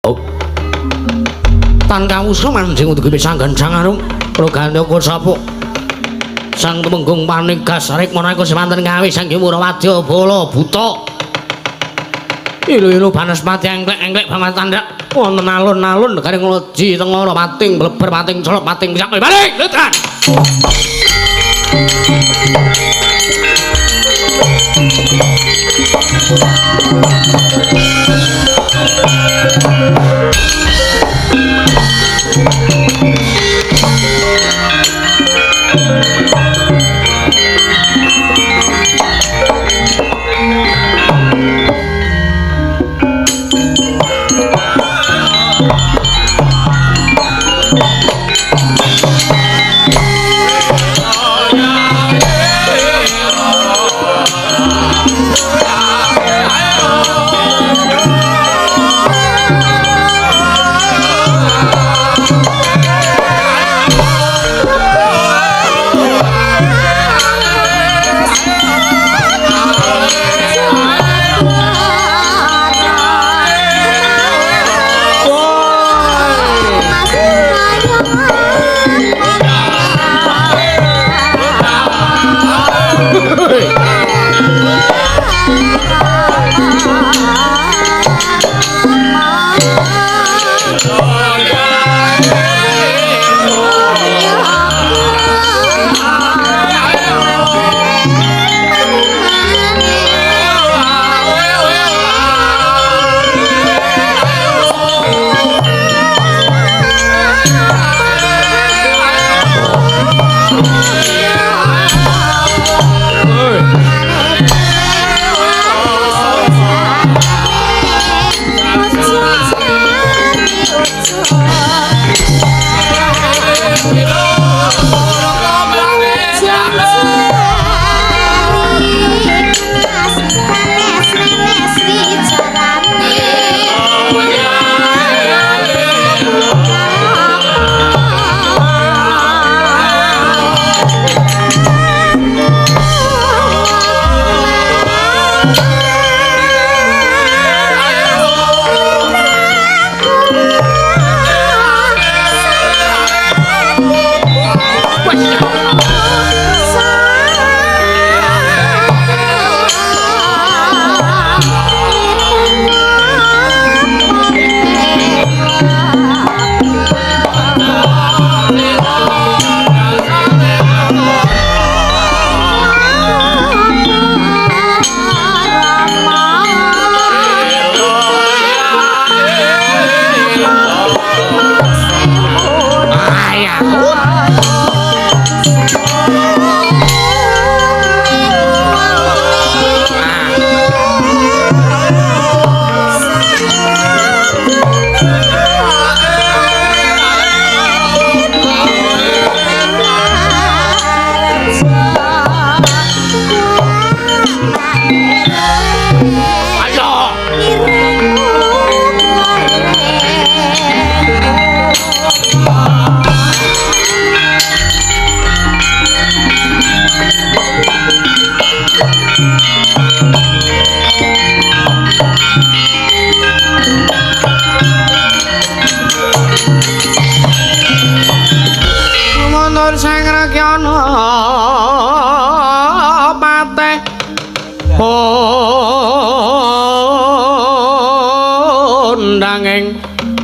Oh. Tan kawusa manjing utuh pisanggan sangarum Rogandaka sapuk Sang Tumenggung Panigas Rikmana iku semanten ngawi Sang Hyang Wadya Bala Buta. Ilu-ilu banaspati engklek-engklek banget tandak wonten alun-alun negari Ngloji Tengara pating bleber pating colok pating pisak balik lutan.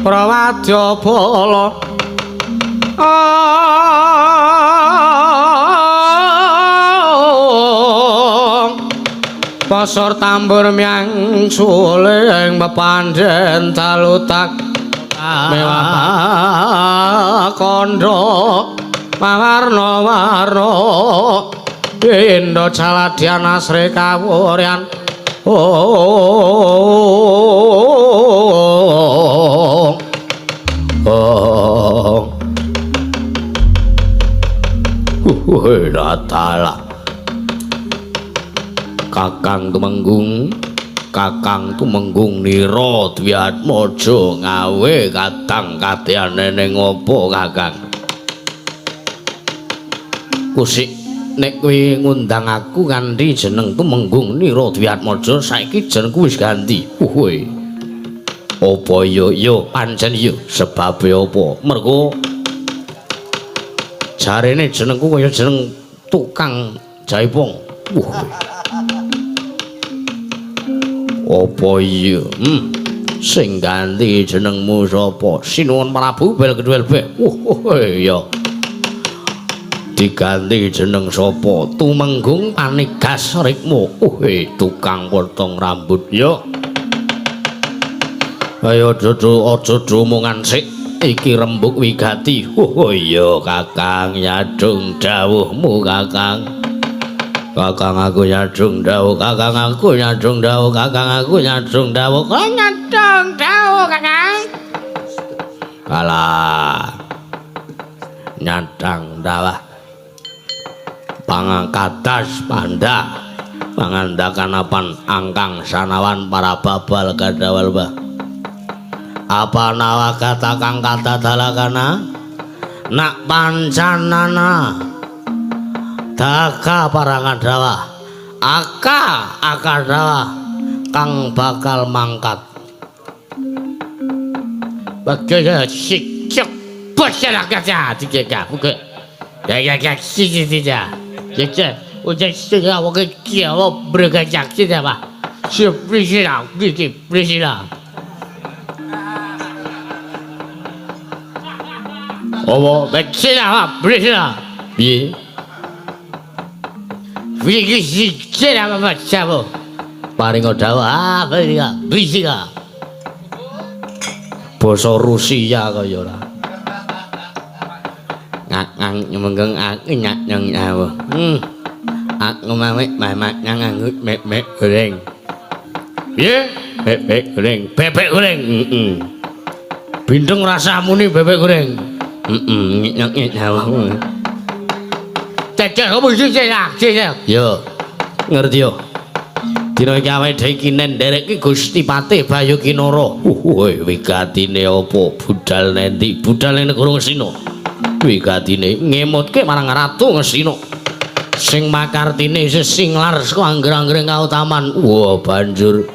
Prawadya bala pasor tambur myang suling pepandhen dalutak mewah kandha mawarna-warna indha jaladyan asri kawuryan. Oh. Datala. Kakang Tumenggung Nira Dwiatmaja ngawe kadang kadyane ning apa Kakang? Kusik Nek kowe ngundang aku kanthi jeneng Tumenggung Nira Dwiatmaja, saiki jenengku wis ganti. Wuh. Apa ya? Ya pancen ya. Sebabe apa? Mergo jarene jenengku kaya jeneng tukang jaipong. Wuh. Apa iya? Sing ganti jenengmu sapa? Sinuwun Prabu Bel Kedhuel Be. Wuh, iya. Diganti jeneng sapa? Tumenggung Panigas Rikma. Tukang potong rambut ya. Ayo aja omongan sik. Iki rembug wigati. Oh iya Kakang, nyadung dawuhmu Kakang. Kakang aku nyadung dawuh, Kakang aku nyadung dawuh, Kakang aku nyadung dawuh. Kok nyadung dawuh Kakang? Alah. Nyadang dawah. Pangakadas panda. Pangandakanapan angkang sanawan para babal gadawal bah. Apa nawa kata kang kata dalakana? Nak pancanana. Daka parangan dawa, aka aka dawa, kang bakal mangkat. Bagai sikap bosnya kaca tiga buka, ya ya ya sih tidak, ya udah sudah aku kira bergajak tidak pak, sebisa gitu bisa. Oh, bisa pak, bisa, bi. Paring dawuh ah bisa basa Rusia kaya ora ngang menggeng aku nyang dawuh aku mawek mamak nang anggut bebek goreng piye bebek goreng bebek goreng heeh bindeng rasa muni bebek goreng heeh nyek dawuh. Cecek apa sih cecek? Yo, ngerti yo. Dina iki awake dhewe kinen nderekke Gusti Patih Bayu Kinara. Wigatine apa? Budal nendi? Budal ning negara Ngastina. Wigatine ngemutke marang Ratu Ngastina. Sing makartine sesinglar saka angger-anggere kautaman. Wah, banjur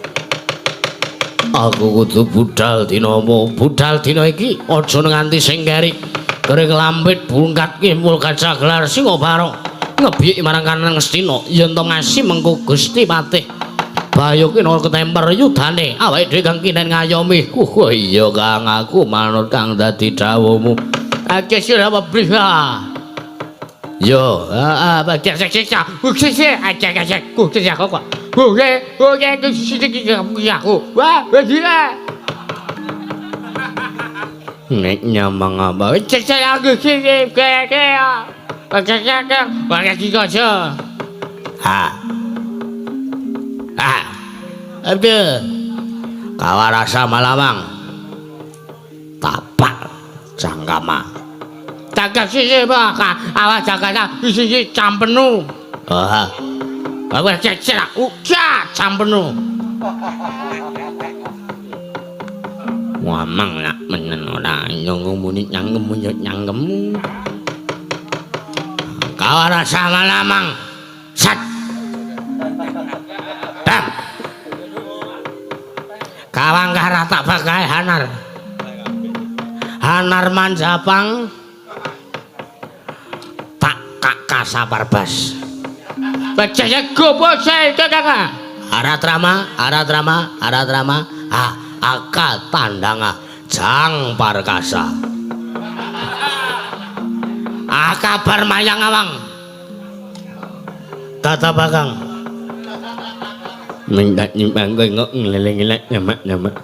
aku kudu budal dina apa? Budal dina iki aja nganti sing keri. Gering lambit bungkat kimpul gajah gelar singa barong ngebiyik marang kanan Ngastina yen to ngasih mengko Gusti Patih Bayu Kinara ketemper yudane awake dhewe kang kinen ngayomi. Iya Kang, aku manut kang dadi dawuhmu. Akeh sira apa brisa. Yo, heeh, nek nyamang apa? Ha. Ha. Aduh. Kawarasa malamang. Tapak cangkama. Cangkam sisi apa? Awas cangkama sisi campenu. Oh. Awas cecek uca campenu. Wamang nak menen ora nyong muni nyangkem nyangkem. Kawarasa malamang. Sat. Dam. Kawang kara tak bagai hanar. Hanar manjapang tak kak kasaparbas. Becek gopo sik kakak. Aratrama, aratrama, aratrama. Ha. Aka tandanga jang parkasa. Akabar mayang awang. Tata bakang. Minta nyimbang kowe ngok ngeleng-ngeleng nyemek-nyemek.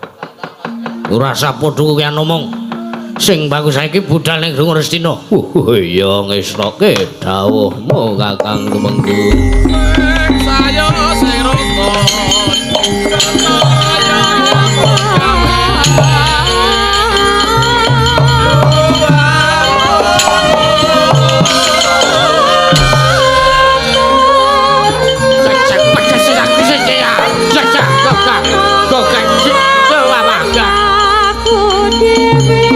Ora usah padha kowe ngomong. Sing bagus saiki budal ning Ngastina. Iya ngesroke dawuhmu Kakang Tumenggung. Saya sing rukun. Aku dhewe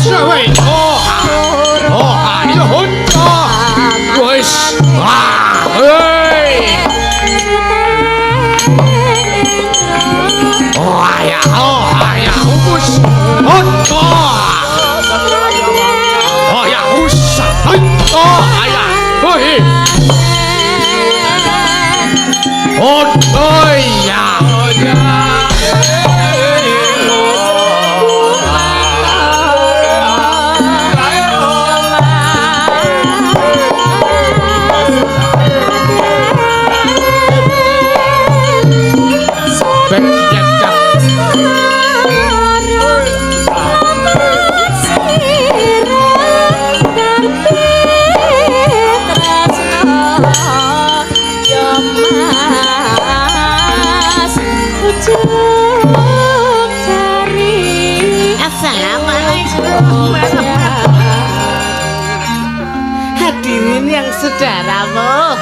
Oh, oh, ayo hunto. Wis. Ah, hei. Oh, ya, oh, ya, humus. Hunto. Oh, ya, hus. Oh, ya. Hoi. Oh, ya. Hadirin yang sudah rawuh,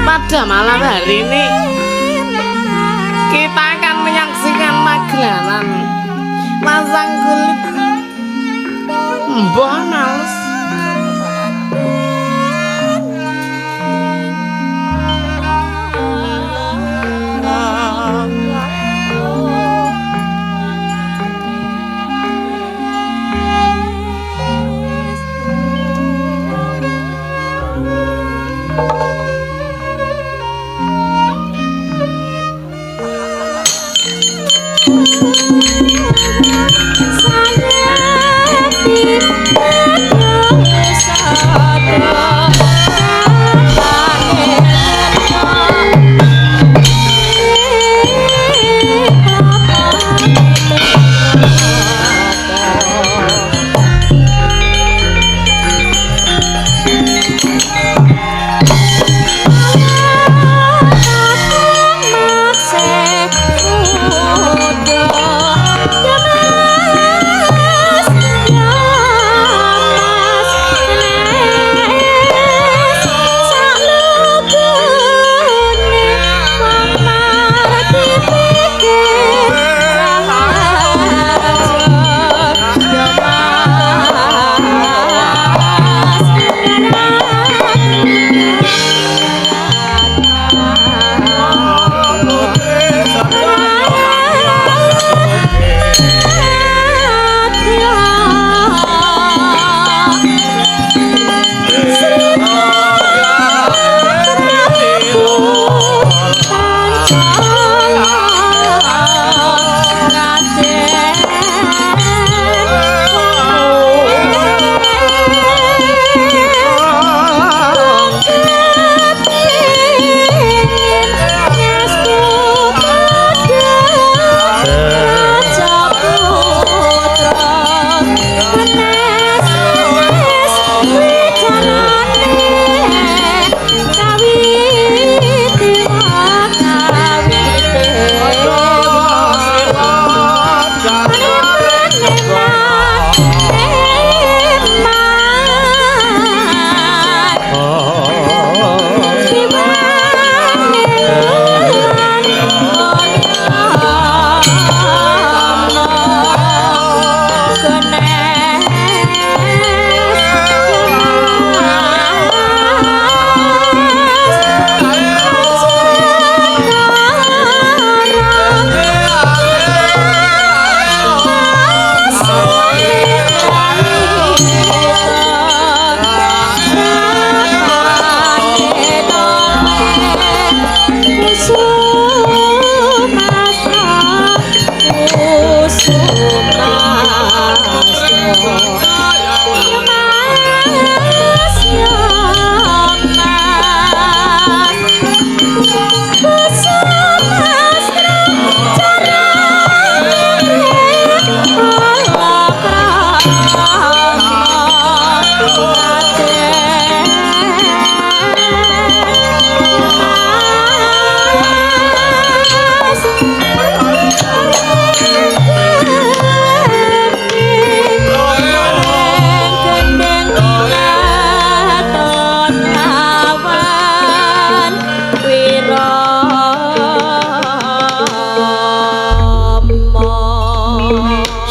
pada malam hari ini kita akan menyaksikan pagelaran masang kulit. Mbah males.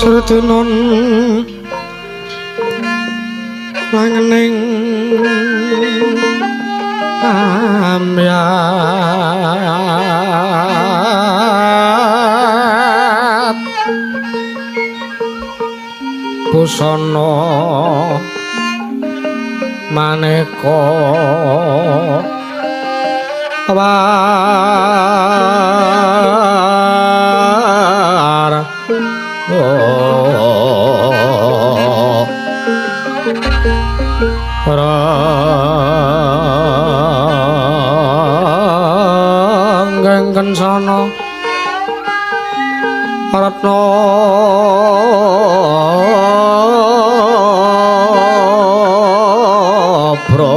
Sretenon Langening amyat busana maneka war Ranggeng kencana Ratna Bra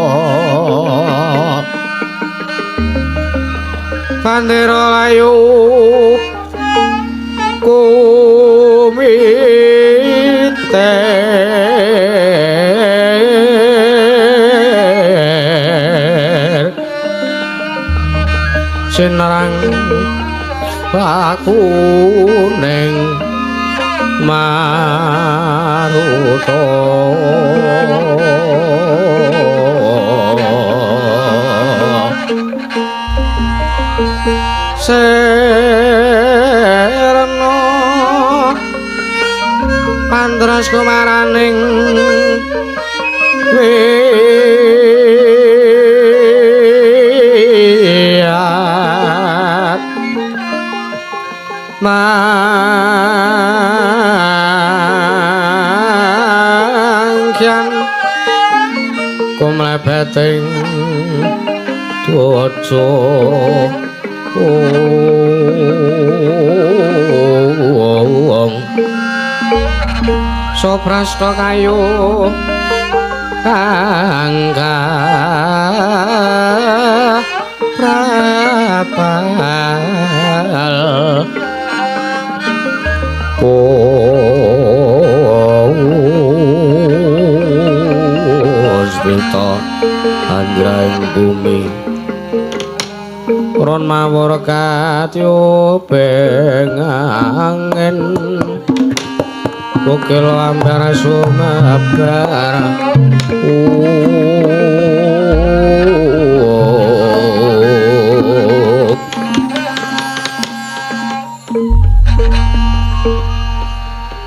Bandera layu kumiter sinerang bakuning maruta serena pandras kumaraning wiyat mangkyan kumlebeting dwaja soprasta kayu angga prapal puspita andraing bumi ron mawur katyubeng angin bukil ambar sumebar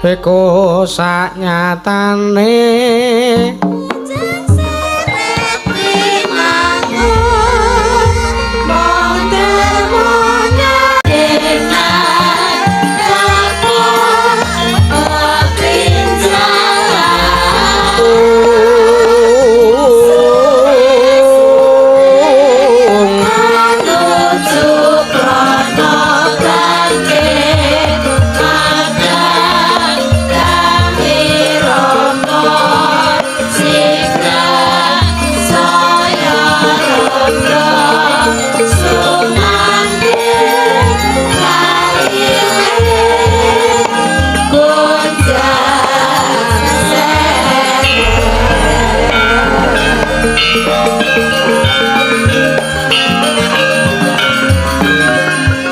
iku saknyatane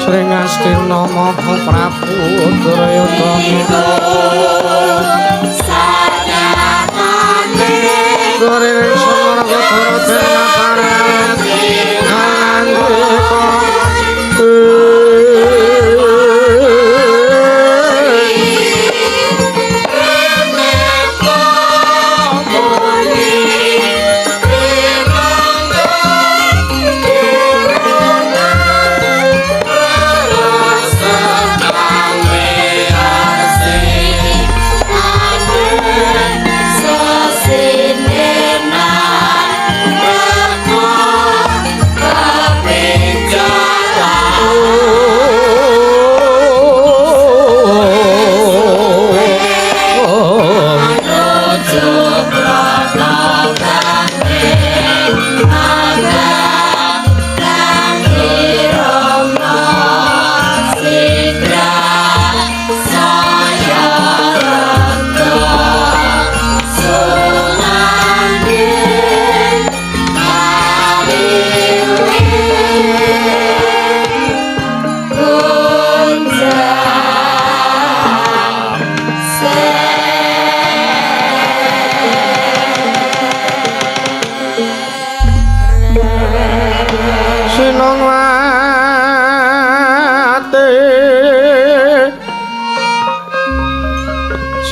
Sringastina Maha Prabu Duryudana Sinena.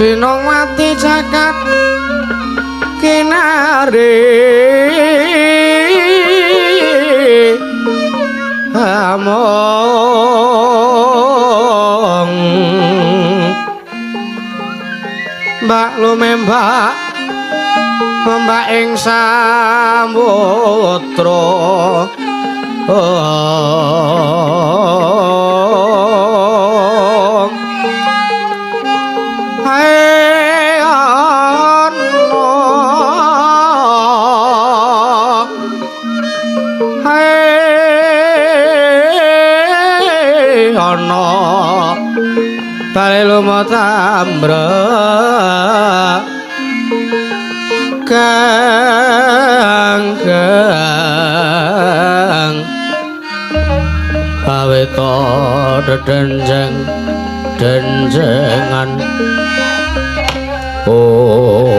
Sinongwati jagat kinari among mbak lumembak mbak ing samudra. Bale lumatambrek kang kang aweta dedenjeng denjengan. Oh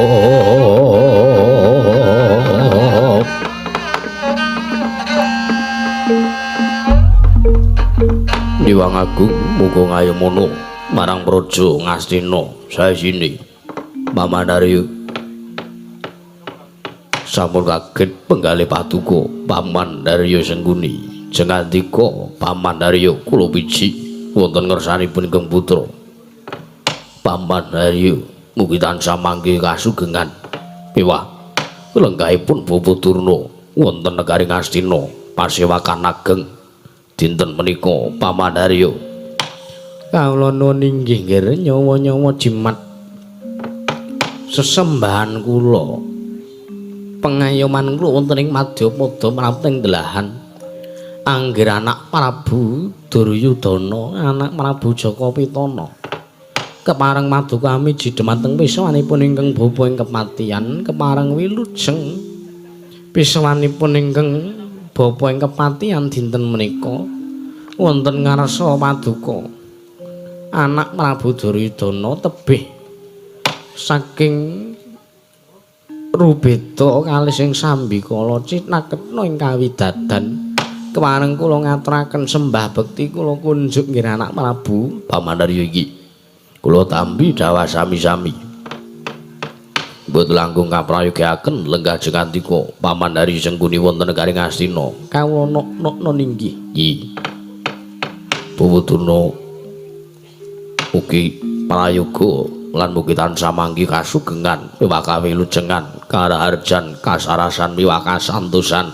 Diwang Agung muga ngayomono marang praja Ngastina saisine. Paman Arya sampun kaget penggalih paduka Paman Arya Sengkuni. Jengandika Paman Arya kula piji wonten ngersanipun ingkang putra. Paman Arya mugi tansah mangke kasugengan miwah lenggahipun Bapa Durna wonten negari Ngastina pasewakan ageng dinten menika Paman Arya. Kawula nuwun inggih nggih nyawa-nyawa jimat sesembahan kula pengayoman kula wonten ing madyapada prapting delahan anggir anak Prabu Duryudana anak Prabu Jaka Pitana kepareng maduka amiji dhumateng pisawanipun ingkang bapa ing kepatihan kepareng wilujeng pisawanipun ingkang bapa ing kepatihan dinten menika wonten ngarsa paduka anak Prabu Duryudana tebih saking rubeda kalih sing sambikala cinaketna ing kawidadan kepareng kula ngaturaken sembah bekti kula kunjuk nggih anak Prabu Paman Arya iki kula tampi dawah sami-sami mboten langkung kaprayogaken lenggah jengandika Paman Arya Sengkuni wonten negari Ngastina kawula nok-nok inggih iki Bawa Durna mugi prayoga lan mugi tansah manggi kasugengan miwah kawilujengan karaharjan kasarasan miwah kasantosan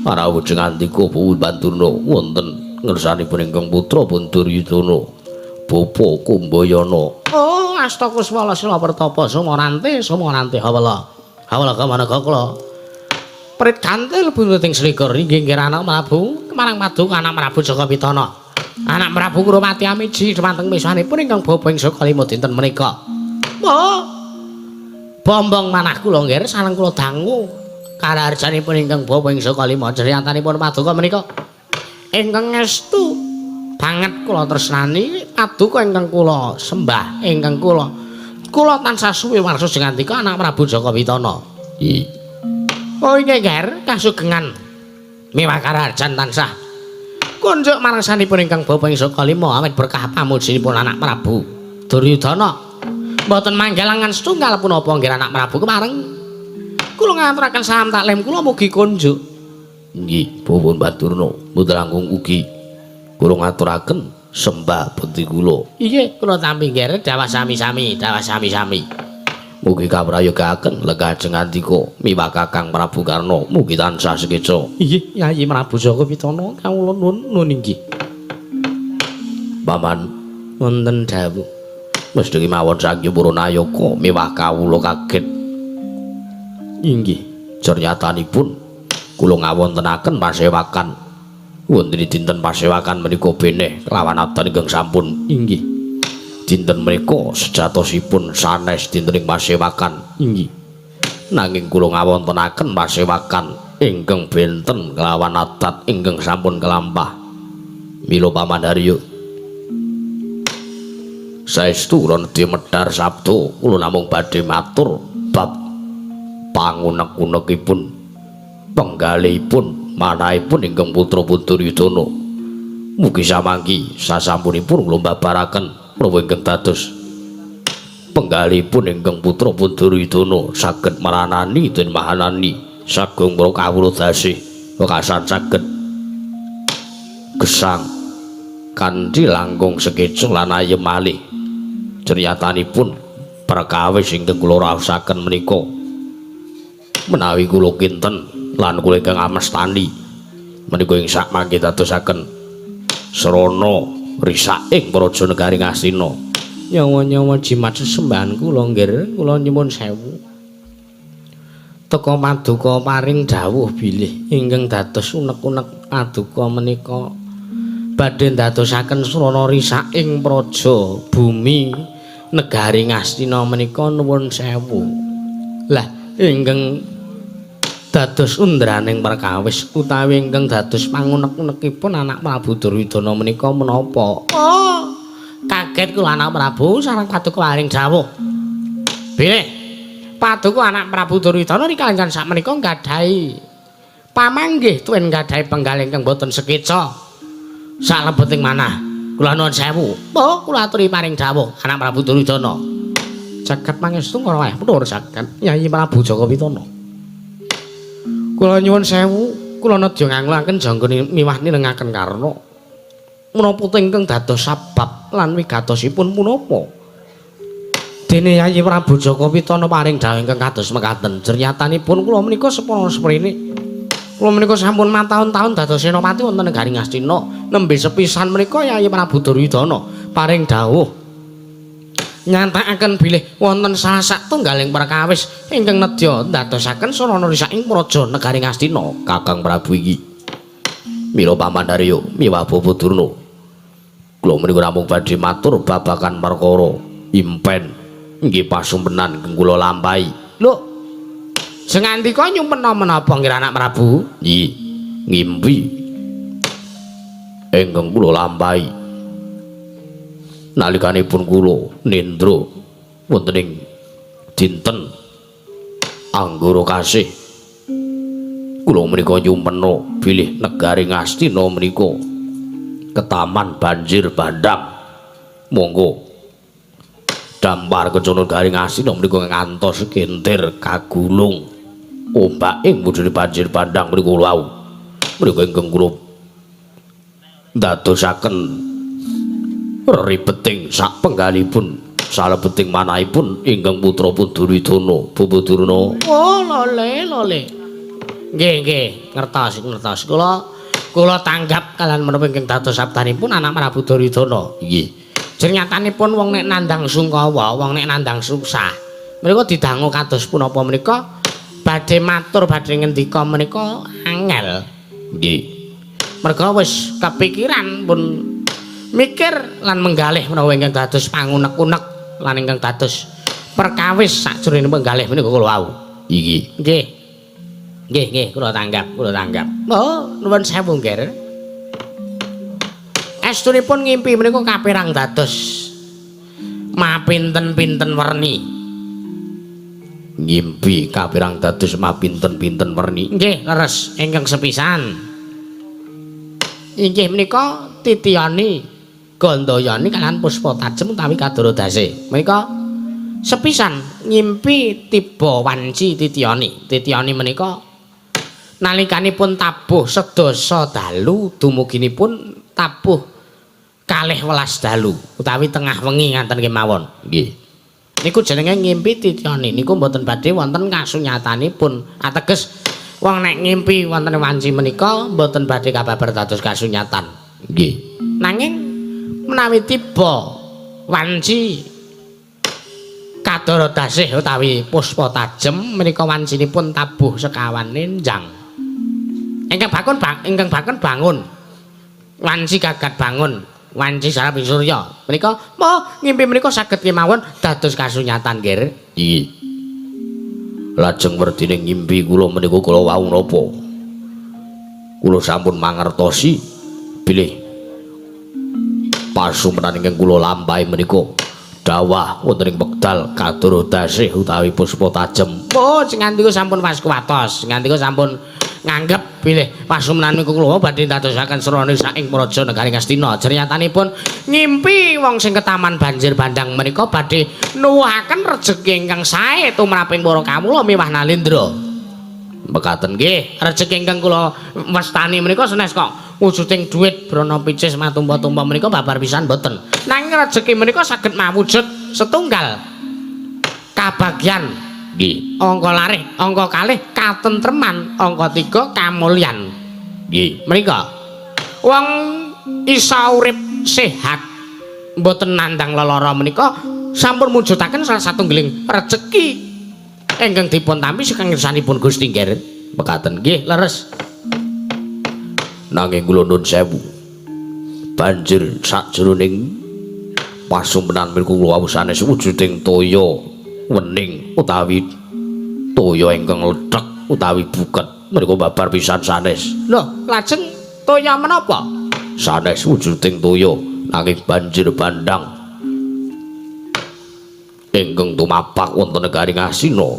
para wujengandika Bawa Durna wonten ngersanipun ingkang putra pun Duryudana Bapa Kumbayana. Oh astakuswala sila pertapa sumarante sumarante hawala hawala kamanaka kula prit kantil buntuting selikur inggih nggih anak Prabu kemarang paduka anak Prabu Jaka Pitana anak Prabu Kurumati amiji dhumateng misanipun ingkang bapa ing saka lima dinten menika. Oh bombong manah kula nggih sareng kula dangu karaharjanipun ingkang bapa ing saka lima ceryantanipun paduka menika ingkang estu banget kula tresnani paduka ingkang kula sembah ingkang kula kula tansah suwi warsa jengandika anak Prabu Jaka Pitana. Oh inggih nggih kasugengan miwah karaharjan tansah kunjuk marang sanipun ingkang bapa ing saka lima awit berkah pamujinipun anak Prabu Duryudana mboten manggalangan setunggal punapa nggih anak Prabu kemareng kula ngaturaken salam taklim kula mugi kunjuk. Nggih Bapak Durna mboten langkung ugi kula ngaturaken sembah bekti kula. Inggih kula tampi nggih dawah sami-sami dawah sami-sami mugi kaprayogaken lenggah jengandika miwah Kakang Prabu Karna mugi tansah sekeca. Inggih Yayi Prabu Jaka Pitana kawula nuwun nuwun inggih. Paman wonten dawuh mesthi mawon saking para nayaka miwah kawula kaget. Inggih cernyatanipun kula ngawontenaken pasewakan wonten dinten pasewakan menika beneh kelawan abdan ingkang sampun. Inggih dinten menika sejatosipun sanes dinten ing pasewakan. Inggih nanging kula ngawontenaken pasewakan ingkang benten kelawan adat ingkang sampun kelampah. Mila Paman Arya saestu kula nedhi medhar sabda kula namung badhe matur bab pangunek-unekipun penggalihipun manahipun ingkang putra Duryudana. Mugi samangki sasampunipun kula mbabaraken menapa ingkang dados Penggalipun ingkang putra pun Duryudana saged maranani den mahanani sagung para kawula dasih wekasan saged gesang kanthi langkung sekeca lan ayem malih. Ceryatanipun perkawis ingkang kula raosaken menika menawi kula kinten lan kula ingkang amestani menika ing sakmangke dadosaken srana risaking praja negari Ngastina. Nyawa-nyawa jimat sesembahan kula nggih, kula nyuwun sewu. Teka paduka paring dawuh bilih ingkang dados unek-unek paduka menika badhe ndadosaken srana risaking praja bumi negari Ngastina menika nuwun sewu. Lah ingkang dados undraning perkawis utawi ingkang dados pangunek-unekipun anak Prabu Duryudana menika menapa? Oh, kaget kula anak Prabu sareng paduka paring dawuh. Bilih paduka anak Prabu Duryudana rikala sakmenika nggadahi pamanggih tuwin nggadahi penggalih ingkang boten sekeca salebeting manah. Kula nuwun sewu. Oh, kula aturi paring dawuh anak Prabu Duryudana. Jagat pangestu ngrawah putur jagat Yayi Prabu Jaka Pitana. Kula nyuwun sewu, kula nedya nganglaken jangga miwah nirengaken karna. Menapa ingkang dados sabab lan wigatosipun punapa? Dene Yayi Prabu Jaka Pitana paring dawuh ingkang kados mekaten. Jernyatanipun kula menika sepana seprene. Kula menika sampun mataun-taun dados senopati wonten negari Ngastina. Nembe sepisan menika Yayi Prabu Duryudana paring dawuh nyatakaken bilih wonten salah satunggaling perkawis ingkang nedya ndadosaken sarana risaking praja negari Ngastina. Kakang Prabu iki mila Pamandarya miwah Bapa Durna, kula menika namung badhe matur babagan perkara impen inggih pasumpenan ingkang kula lampahi. Lho, sengandika nyumpena menapa nggih anak Prabu? Nggih, ngimpi ingkang kula lampahi nalikanipun kula nindra wonten ing dinten Anggara kasih, kula menika nyumpena bilih negari Ngastina menika ketaman banjir bandang. Monggo dampar kencana negari Ngastina menika ngantos kentir kagulung ombak ing mudhune banjir bandang menika wau. Menika ingkang kula ndadosaken ribeting sak penggalipun salebeting manahipun ingkang putra pun Duryudana. Bapa Durna. Oh, lole lole. Nggih, nggih, ngertos, ngertos. Kula tanggap kalian menapa ingkang dados sabdanipun anak Prabu Duryudana. Nggih. Jernyatanipun wong nek nandhang sungkawa, wong nek nandhang susah, menika didangu kados punapa menika badhe matur, badhe ngendika menika angel. Nggih. Merga wis kepikiran pun mikir lan menggalih menawa ingkang dados pangunek-unek lan ingkang dados perkawis sakjroning penggalih menika kula wau. Iki. Nggih. Nggih, nggih, kula tanggap, kula tanggap. Oh, nuwun sewu nggih. Estunipun ngimpi menika kaperang dados mapinten-pinten werni. Ngimpi kaperang dados mapinten-pinten werni. Nggih, leres ingkang sepisan. Inggih menika titiyani Gandayani kalian puspa tajem utawi kadara dase. Menika sepisan ngimpi tiba wanci titiyani. Titiyani menika nalikanipun tabuh sedasa dalu dumuginipun tabuh 12 dalu utawi tengah wengi ngaten kemawon. Nggih. Niku jenenge ngimpi titiyani. Niku mboten badhe wonten kasunyatanipun. Ateges wong nek ngimpi wonten wanci menika mboten badhe kababar dados kasunyatan. Nggih. Nanging menawi tiba wanci kadara dasih utawi puspa tajem menika wancinipun tabuh sekawan enjang. Ingkang bakun ingkang bakun bangun. Wanci gagat bangun, wanci saraping surya. Menika mo ngimpi menika saged kemawon dados kasunyatan nggih. Nggih. Lajeng werdine ngimpi kula menika kula wau napa? Kula sampun mangertosi bilih pasumenan ingkang kula lampahi menika dawah wonten ing wekdal kadara dasih utawi puspa tajem. Oh, sing ngandika sampun was kuwatos, sing ngandika sampun nganggep bilih pasumenan niku kula badhe ndadosaken srana saking praja negari Ngastina. Jernyatanipun ngimpi wong sing ketaman banjir bandang menika badhe nuwuhaken rejeki ingkang sae tumraping para kawula miwah nalendra. Mekaten nggih, rejeki ingkang kula wastani menika senes kok wujuding dhuwit brana picis matumpa-tumpa menika babar pisan mboten. Nanging rejeki menika saged mawujud setunggal kabagyan. Nggih, angka larih, angka kalih katentreman, angka 3 kamulyan. Nggih, menika wong isa urip sehat mboten nandang lelara menika sampun mujudaken salah satunggiling rejeki ingkang dipun tampi saking ngersanipun Gusti nggih. Mekaten nggih, leres. Nanging kula nuwun sewu. Banjir sakjroning pasumenan mriku kula sanes wujuding toya wening utawi toya ingkang lethek utawi buket menika babar pisan sanes. Lho, lajeng toya menapa? Sanes wujuding toya nanging banjir bandang ingkang tumapak wonten negari Ngastina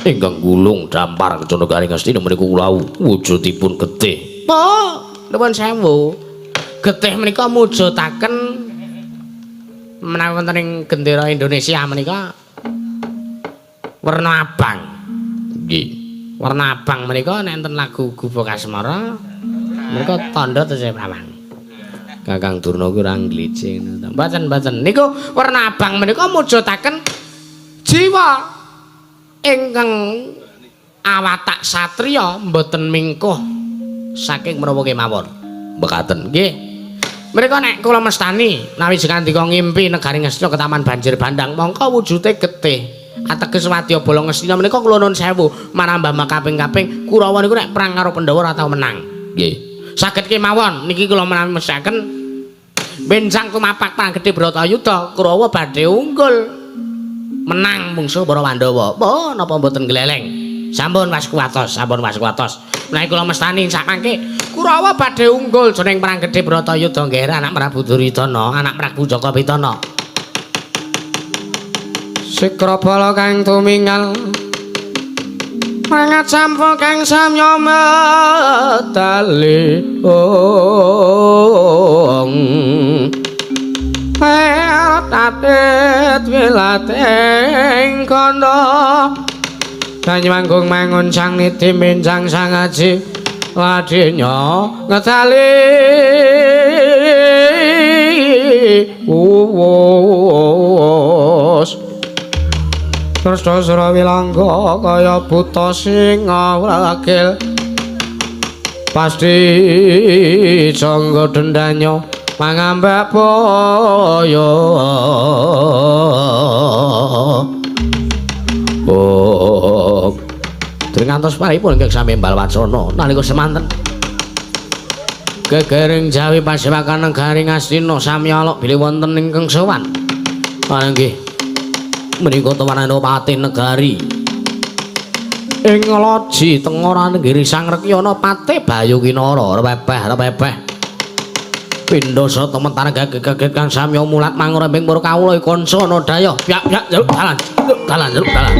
ingkang gulung dampar ke negari Ngastina menika kula wujudipun getih. Oh, nuwun sewu. Getih menika mujudaken menawi wonten ing gendera Indonesia menika werna abang. Nggih. Werna abang menika nek enten lagu Gubuk Asmara menika tandha tesih abang. Kakang Durna kuwi ora nglicing ngono. Mboten, mboten. Niku werna abang menika mujudaken jiwa ingkang awatak satriya mboten mingkuh saking menapa kemawon. Mekaten nggih. Mrika nek kula mestani nawi jengandika ngimpi negari Ngastina ketaman banjir bandang mongko wujude getih. Ateges wadya bala Ngastina menika kula nuwun sewu marambah makaping-kaping Kurawa niku nek perang karo Pandhawa ora tau menang. Nggih. Saged kemawon niki kula menawi mesthekaken benjang tumapak perang gedhe Bratayuda Kurawa badhe unggul menang mungsuh para Pandhawa. Oh, napa mboten gleleng? Sampun was kuwatos, sampun was kuwatos. Menawi kula mestani sakmangke Kurawa badhe unggul jroning perang gedhe Bratayuda nggih anak Prabu Duryudana, anak Prabu Jaka Pitana. Sikrabala kang tumingal mangat sampo kang samya medali ong tatet wilateng kono Banyumanggung mangun sang niti minjang sang aji ladinya ngedali uwus. Kresna Surawilangga kaya buta singa wragil pasti jangga dendanya mangambak boyo. Oh, ngantos paripun ingkang sami mbal wacana nalika semanten gegering Jawi pasewakan negari Ngastina sami alok bilih wonten ingkang sowan. Nggih, menika tuwanane pati negari ing loji tengora negeri Sang Rekyana Pate Bayu Kinara repepeh repepeh pindha sata mentar gagek kang samya mulat mangrembing para kawula kanca nodaya pyak pyak jaluk dalan jaluk dalan jaluk dalan.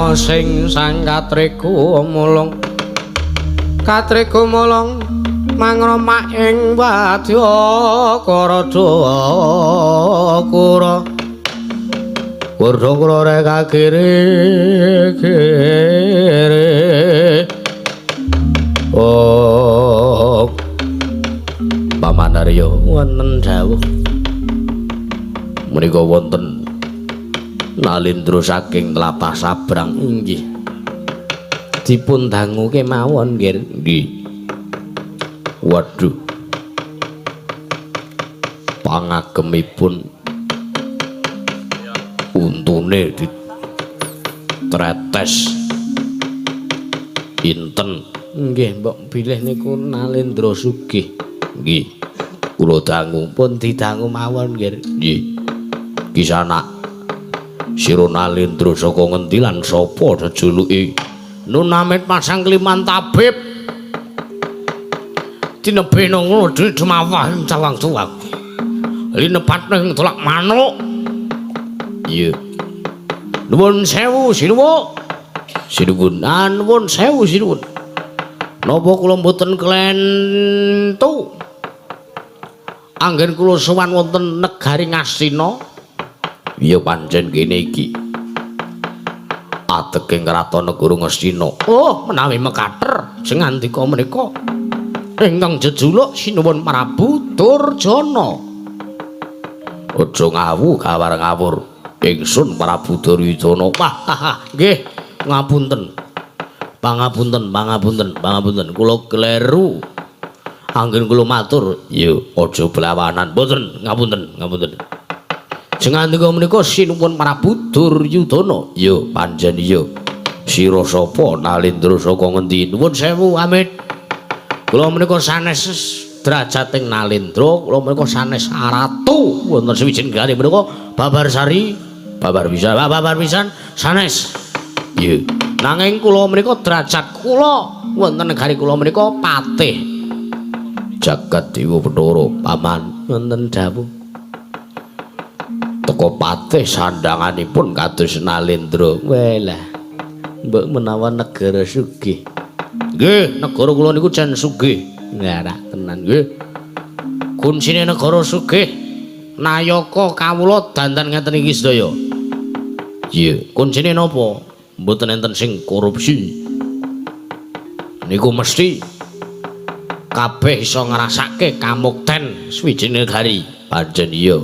Sing sang katriku mulung katriku mulung mangromak ing wadya karadha kura kura kura reka kiri kiri. Oh Paman Arya wonten dawuh menika wonten Nalindra saking tlatah Sabrang. Inggih dipun dangu kemawon nggih. Nggih. Waduh, pangagemipun untune ditretes inten. Nggih mbok bilih niku Nalindra sugih. Nggih kula dangu pun didangu mawon nggih. Nggih Kisanak sira Nalindra saka ngendi lan sapa jejuluke? Nun amit pasang kliman tabib tinebih ngono dumawah ing cawang-cawang linepat ing tolak manuk. Iya nuwun sewu sinuwun. Sinuwun nuwun sewu sinuwun. Napa kula mboten klentu anggen kula sowan wonten negari Ngastina? Iya pancen kene iki ateking kraton negara Ngastina. Oh menawi mekater sengandika menika ingkang jejuluk sinuwun Prabu Durjana. Aja ngawu gawar ngawur. Ingsun Prabu Duryudana. Wah nggih ngapunten. Pangapunten, pangapunten, pangapunten. Kula kleru. Anggen kula matur, ya aja blawanan. Mboten, ngapunten, ngapunten. Sengandika menika sinuwun Prabu Duryudana. Ya pancen iya. Sira sapa Nalindra saka ngendi? Nuwun sewu amit. Kula menika sanes derajating Nalindra, kula menika sanes ratu wonten suwijing negari menika Babarsari, babar pisan, babar pisan sanes. Iya. Nanging kula menika derajat kula wonten negari kula menika patih. Jagat Dewa Bathara paman wonten dawuh. Teko patih sandhanganipun kados Nalindra. Welah. Mbok menawa negara sugih. Nggih, negara kula niku jan sugih. Ngarak tenan nggih. Kuncine negara sugih nayaka kawula dandan ngeten iki sedaya. Iya, kuncine napa? Mboten enten sing korupsi. Niku mesti kabeh iso ngrasake kamukten suwijine negari. Pancen iya.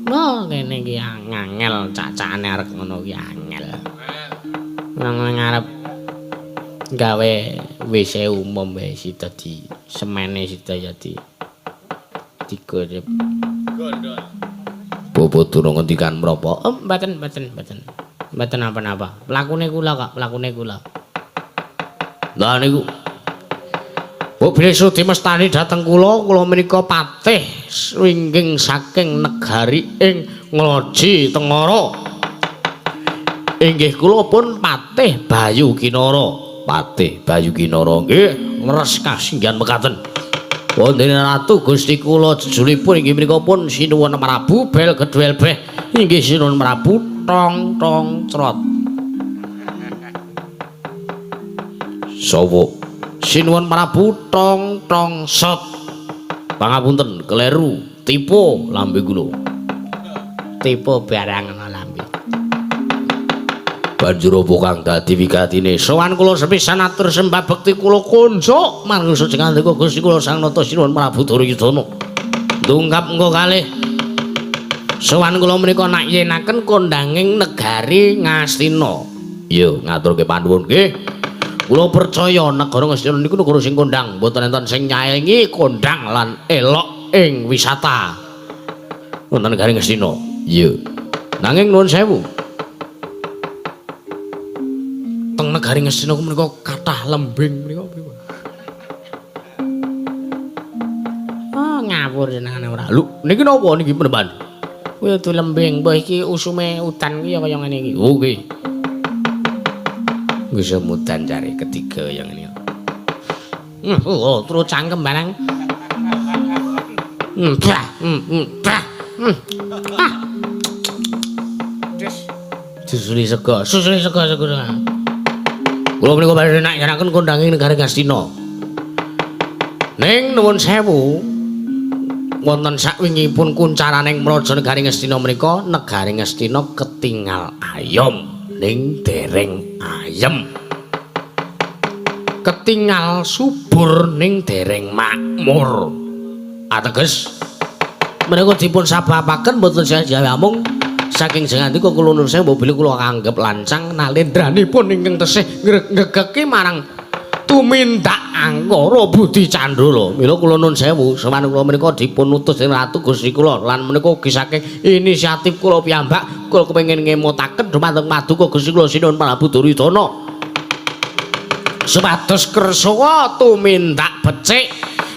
Wah, kene iki angel cacane arek ngono ki angel. Nang ngarep gawe WC umum wae sida di semene sida ya di digorep. Gondol. Bapak durung ngendikan menapa? Oh, mboten, mboten, mboten. Mboten napa-napa. Plakune kula kok, plakune kula. Lah niku Mbok bilih sudi mestani dhateng kula, kula menika patih wingking saking negari ing Ngloji Tengara. Inggih kula pun Patih Bayu Kinara. Patih Bayu Kinara nggih leres kasinggihan mekaten. Wonten Ratu Gusti kula jejulipun inggih menika pun Sinuwun Prabu Bel Gedhel Beh inggih Sinuwun Prabu Tong Tong Crot. Sawa Sinuwun Prabu Tong Tong Sot. Pangapunten kleru tipe lambe kula. Tipe barang ana lambe. Banjur apa kang dadi wigatine? Sowan kula sepisan atur sembah bekti kula kunjuk marang sujengandika Gusti kula Sang Nata Sinuwun Prabu Duryudana. Ndungkap engko kalih. Sowan kula menika nak yenaken kondanging negari Ngastina. Iya, ngaturke panuwun nggih. Kula percaya negara Ngastina niku negara sing kondang, mboten enten sing nyaingi kondang lan elok ing wisata. Wonten negari Ngastina. Iya. Nanging nuwun sewu. Teng negari Ngastina menika kathah lembing menika pripun? Oh, ngawur jenengane ora. Lho, niki napa niki penemban? Kuwi kudu lembing, mbah iki usume udan ki ya kaya ngene iki. Oh, nggih. Wis mudan jare ketiga yang ini. Oh, terus cangkem barang. Bah, bah. Ah. Des. Susuli sega, susuli sega sega. Kula menika badhe nayaraken kondange negari Ngastina. Ning nuwun sewu, wonten sakwingipun kuncaraning Praja Negari Ngastina menika, negari Ngastina ketingal ayom ning dereng ayem. Ketingal subur ning dereng makmur. Ateges menika dipun sababaken mboten saja amung saking jengandika kula nuwun sewu bilih kula anggep lancang nalendranipun ingkang tesih ngregeki marang tumindak angkara budi candala. Mila kula nuwun sewu sowan kula menika dipun utus dening Ratu Gusti kula lan menika ugi saking inisiatif kula piyambak kula kepengin ngemutaken dumateng paduka Gusti kula Sinuwun Prabu Duryudana supados kersa tumindak becik,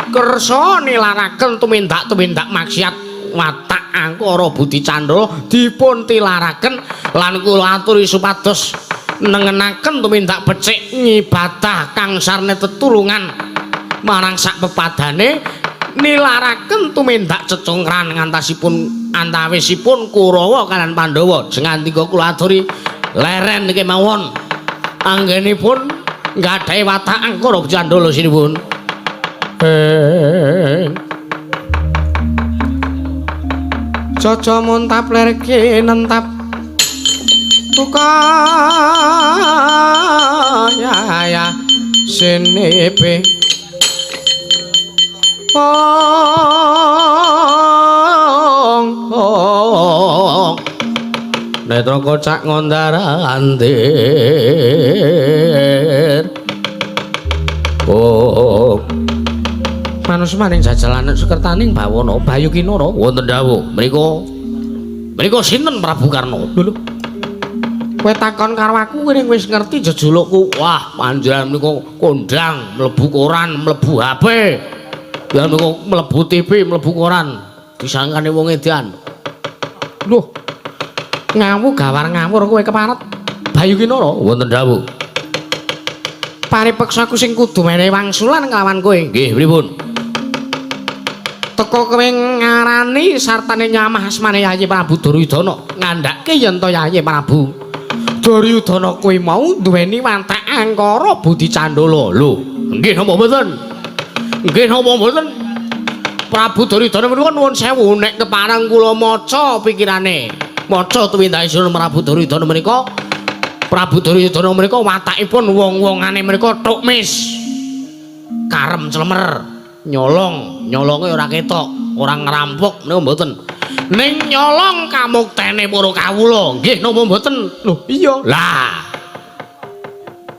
kersa nilaraken tumindak-tumindak maksiat watak angkara budi candala dipun tilaraken lan kula aturi supados nengenaken tumindak becik ngibadah kang sarne tetulungan marang sak pepadane nilaraken tumindak cecungran ngantasipun antawisipun Kurawa kaliyan Pandhawa. Jengandika kula aturi leren niki mawon anggenipun nggadahi watak angkara budi candala sinuwun. Jaja muntap lerke nentap tuka ya sinepe ong ong netra kocak ngondar andir oh manus maning jajalan sukertaning bawana Bayu Kinara wonten dawuh mriku mriku sinten Prabu Karna. Lho kowe takon karo aku kowe wis ngerti jejulukku. Wah panjenengan menika kondang mlebu koran mlebu HP ya menika mlebu TV mlebu koran disangkane wong edan. Lho ngawu gawar ngawur kowe keparet Bayu Kinara wonten dawuh paripeksaku sing kudu menehi wangsulan nglawan kowe. Nggih pripun? Teko kowe ngarani sartane nyamah asmane Yayi Prabu Duryudana ngandhake yen to Yayi Prabu Duryudana kuwi mau duweni watak angkara budi candala. Lho nggih napa mboten? Nggih napa mboten? Prabu Duryudana menika nuwun sewu nek kepareng kula maca pikirane maca tuwindake Sinuwun Prabu Duryudana menika Prabu Duryudana menika watakipun wong-wongane menika tukmis karem clemer nyolong, nyolonge ora ketok, ora ngrampok niku mboten. Ning nyolong kamuktene para kawula. Nggih napa mboten? Lho iya. Lah.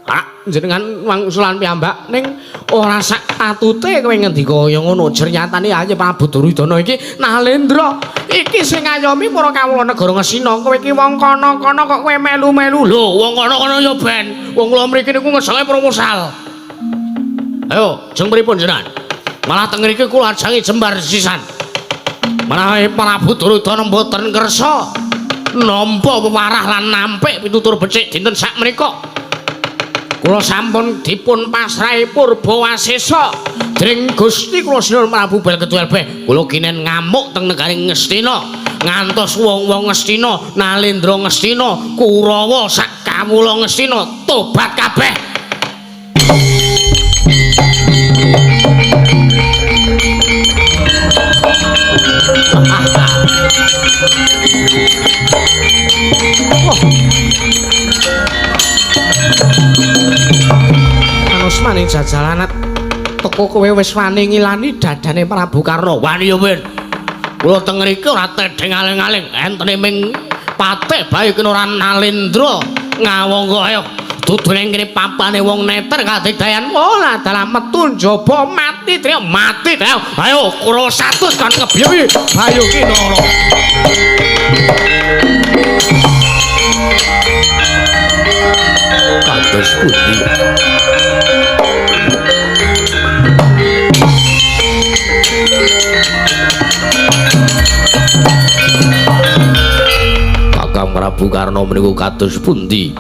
Ah, jenengan wangsulan piyambak ning ora sak patute kowe ngendika kaya ngono. Jernyatane ae Prabu Duryudana iki nalendra. Iki sing ngayomi para kawula negara Ngastina. Kowe iki wong kono-kono kok kowe melu-melu. Lho, wong kono-kono ya ben. Wong kula mriki niku ngesake proposal. Ayo, jeng pripun jenengan? Malah teng mriki kula ajangi jembar sisan. Menawi Prabu Duryudana mboten kersa nampa pewarah lan nampik pitutur becik dinten sakmenika. Kula sampun dipun pasrahi purba wasesa dening Gusti kula Sinuwun Prabu Belketu Elbeh. Kula kinen ngamuk teng negari Ngastina ngantos wong-wong Ngastina, Nalendra Ngastina, Kurawa sak kawula Ngastina tobat kabeh. Manus maning jajalanat teko kowe wis wani ngilani dadane Prabu Karna. Wani ya ben. Kula teng mriki ora tedheng aling-aling, entene ming patih bae kena ora nalendra ngawangga ayo dudune kene papane wong neter kadigdayan. Ora dalah metu njaba mati tryo mati tryo. Ayo Kurawa 100 kon ngebyuhi Bayu Kinara. Kados pundi? Kakang Prabu Karna meniku kados pundi?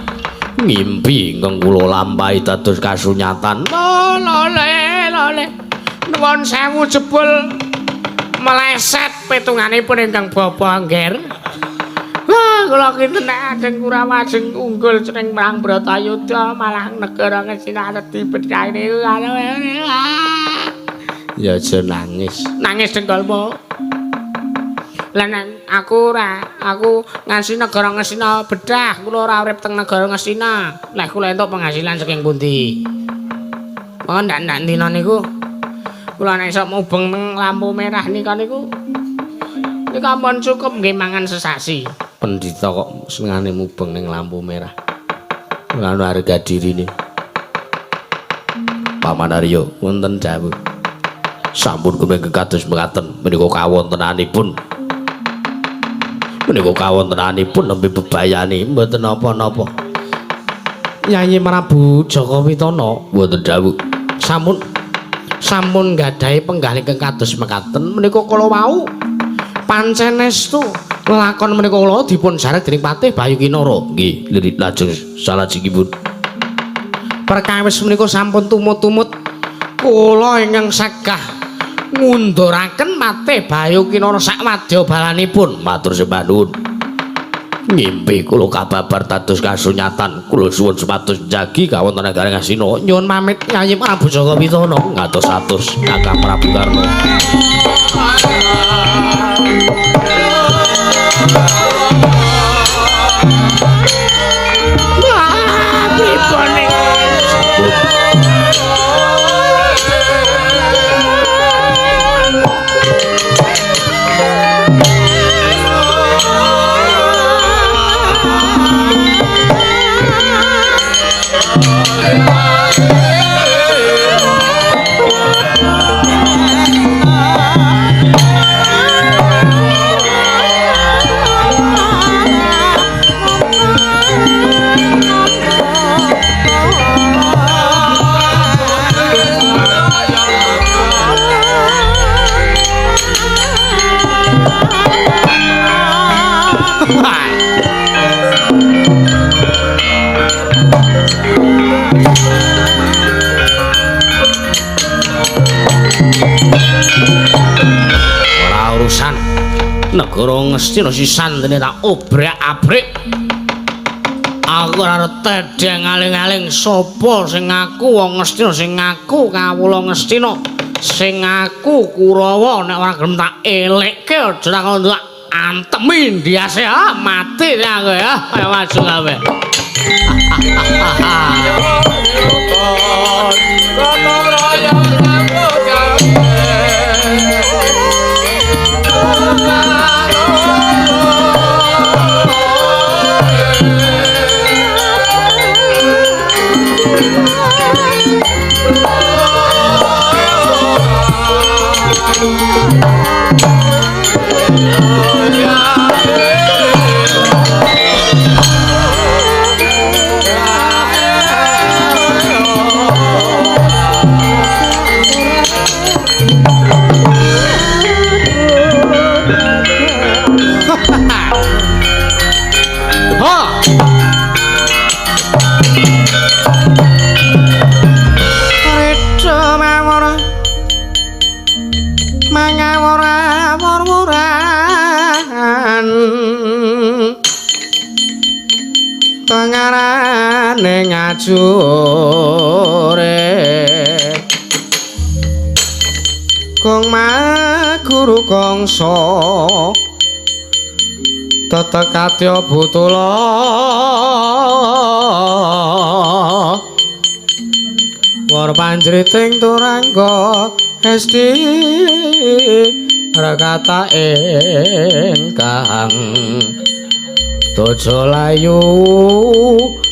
Ngimpi ingkang kula lampahi dados kasunyatan. Lole lole. Nuwun sewu jebul meleset pitunganipun ingkang Bapak Angger. Wah, kula kinten nek ajeng Kurawa ajeng unggul sring perang Bratayuda malah negara Ngastina dibedhahi niku. Ya aja nangis. Nangis dengkulmu. Lah nek aku ora, aku ngasih negara Ngastina bedah, kula ora urip teng negara Ngastina. Lah kula entuk penghasilan saking pundi? Oh, ndak-ndak dina niku. Kula nek isok mubeng teng lampu merah nika niku. Nika ampun cukup nggih mangan sesasi. Pendhita kok senengane mubeng ning lampu merah. Ora ono harga dirine. Paman Arya, wonten dawuh. Sampun kumengke kados mekaten menika kawontenanipun. Menika kawontenanipun nembe bebayani mboten napa-napa. Yayi Prabu Jaka Witana wonten dawuh. Sampun sampun gadahi penggalih ingkang kados mekaten menika kala wau pancen estu lelakon menika kula dipun sarek dening Patih Bayu Kinara. Nggih, lirik lajeng salajengipun. Perkawis menika sampun tumut-tumut kula ingkang sagah ngunduraken Patih Bayu Kinara sak wadya balanipun. Matur sembah nuwun. Ngimpi kula kababar dados kasunyatan. Kula suwun supados njagi kawontenan negara Ngastina. Nyuwun pamit Yayi Prabu Jaka Witana. Ngatos-atos Kakang Prabu Karna. Wah, pripun iki? Ora urusan negara Ngastina sisan dene tak obrak-abrik. Aku ora tedheng aling-aling sapa sing ngaku wong Ngastina, sing ngaku kawula Ngastina, sing ngaku Kurawa nek ora gelem tak elekke aja tak kono tak antemi ndiase ah mati aku ya. Ayo maju kabeh. Gotong royong nyambut gawe. Tengarane ngajure Kong Maguru Kangsa tetekatya butula war panjriting turangga esti rekata ingkang tojo layu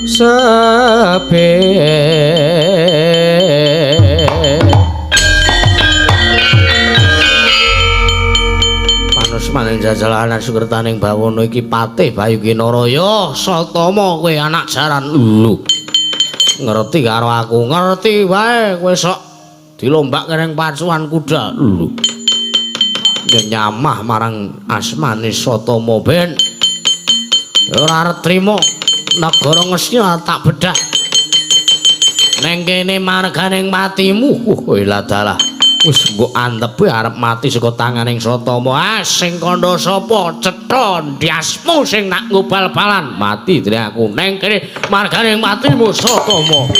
sepi. Panusmaning jajalanan sukertaning bawono iki Patih Bayu Kinara. Ya Satama kowe anak jaran lho. Ngerti karo aku, ngerti wae kowe sok dilombak ning pacuan kuda lho. Nyamah marang asmane Satama ben. Ora arep trimo negara Ngastina tak bedah. Neng kene marganing patimu. Ladalah. Wis mbok antepe arep mati saka tanganing Satama. Ah sing kandha sapa? Cetha ndiasmu sing nak ngobal-balan. Mati dene aku neng kene margane matimu Satama.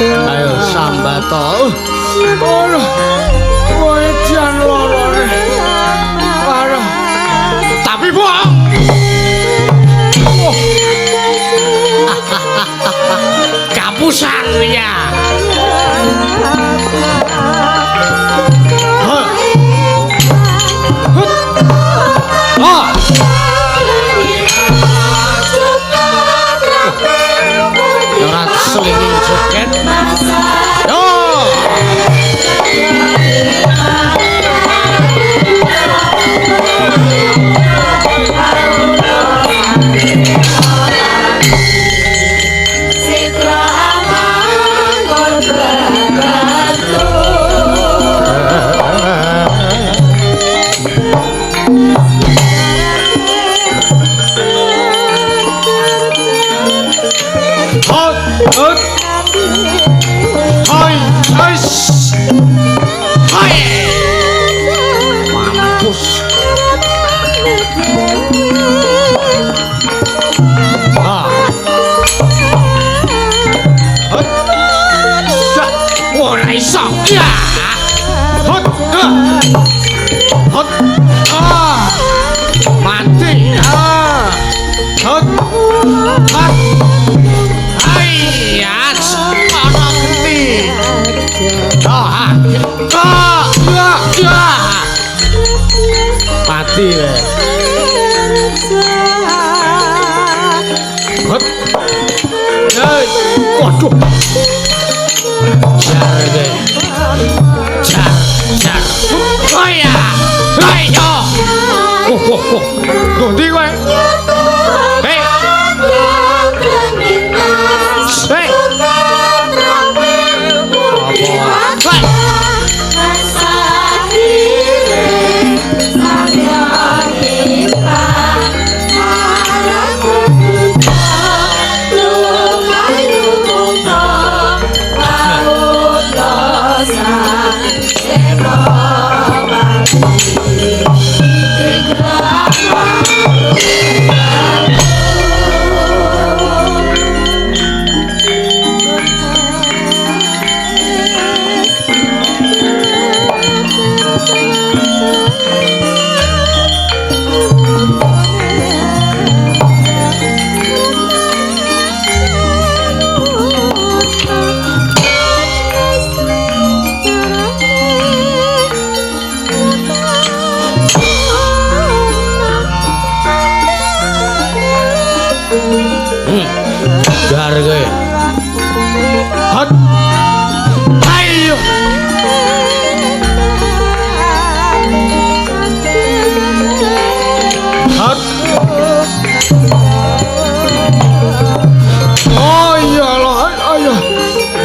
Ayo sambato. Aduh. Wejan lorone. Aduh. Tapi bohong. Kapusan ya. Oh. Ora selingin joget. Yo. Mampus. Iso. Ya. Hot. Hot. Ah. Mati. Ah. Hot. Hot. Hai, ana genti. Ah. Ah. Ya. Ya. Mati. Hot. Hei. Waduh. Jar ge. Jar, jar. Oh ya. Ayo. Oh, oh, oh. Ndi kowe? Hei. Hei. Apa? Jar kowe. Hot. Ayo. Hot. Oh iya lah, ayo.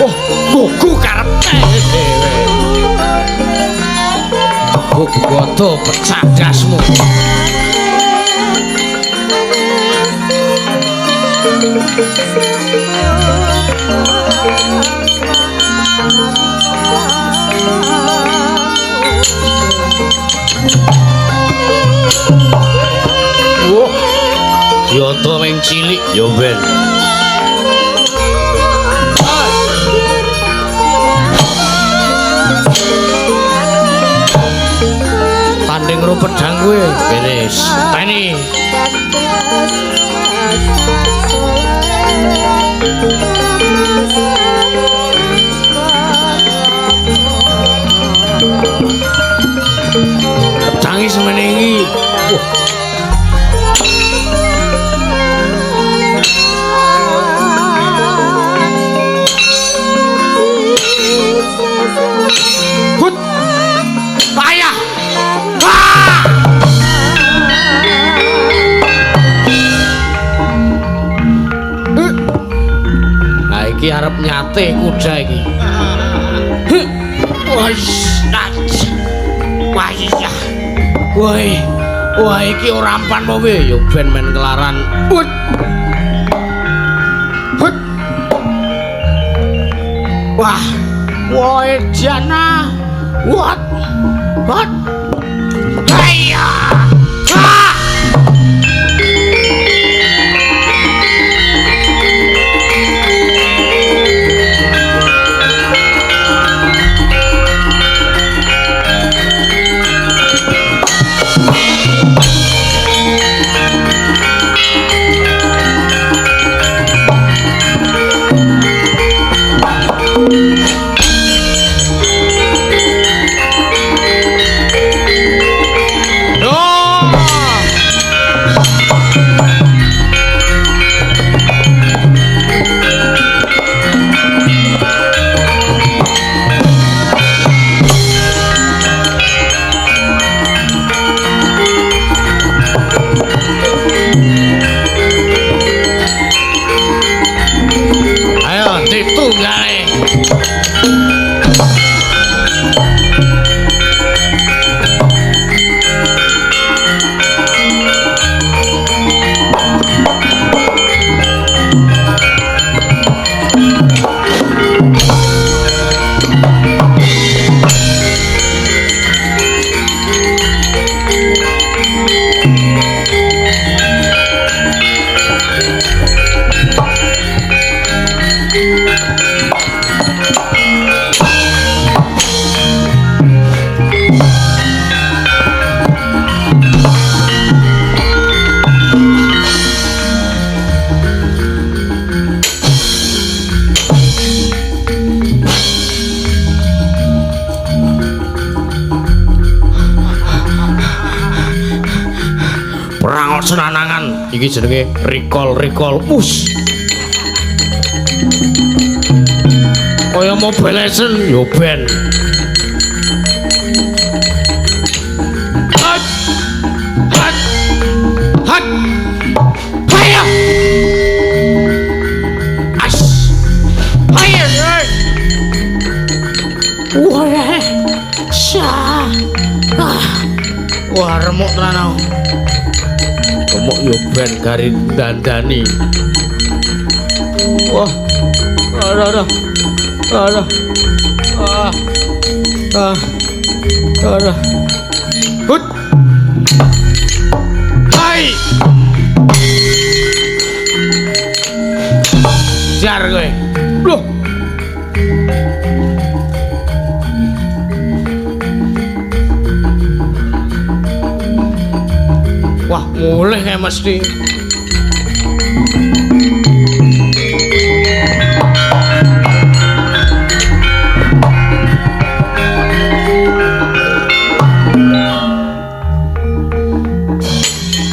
Oh, gugu karepe dhewe. Gugu pecah dasmu. Wah, yoto ming cilik ya ben. Tanding karo pedhang kuwi beres. Teni. Pedhange semene iki. Wah. Hut. Payah. Wah. Nah iki arep nyate kuda iki. Wah, wah iya. Wah, wah iki ora ampan apa piye? Ya ben men kelaran. Hut. Hut. Wah. Wah, jana. What? What? Hayya. Ah! Ditunggale. Iki jenenge recall-recall. Us. Kaya Mobile Legends yo ben. Hat. Hat. Hat. Haya. As. Haya. Wah. Sya. Ah. Wah, remuk tenan aku. Remuk yo ben gari dandani. Wah. Ora ora. Ora. Ah. Ah. Ora. Hut. Hai. Jar kowe. Loh. Wah, mulih kae mesti.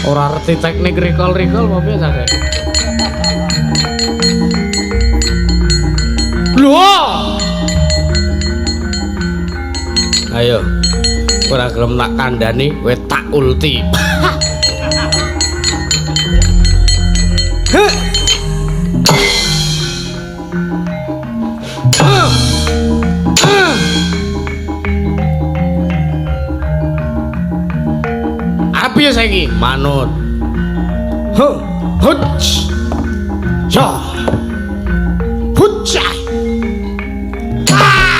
Ora ngerti teknik recall-recall apa piye ta, Dek? Lho. Ayo. Ora gelem tak kandhani, kowe tak ulti. Piye saiki? Manut. Huh. Hut. Yo. Hut. Ah!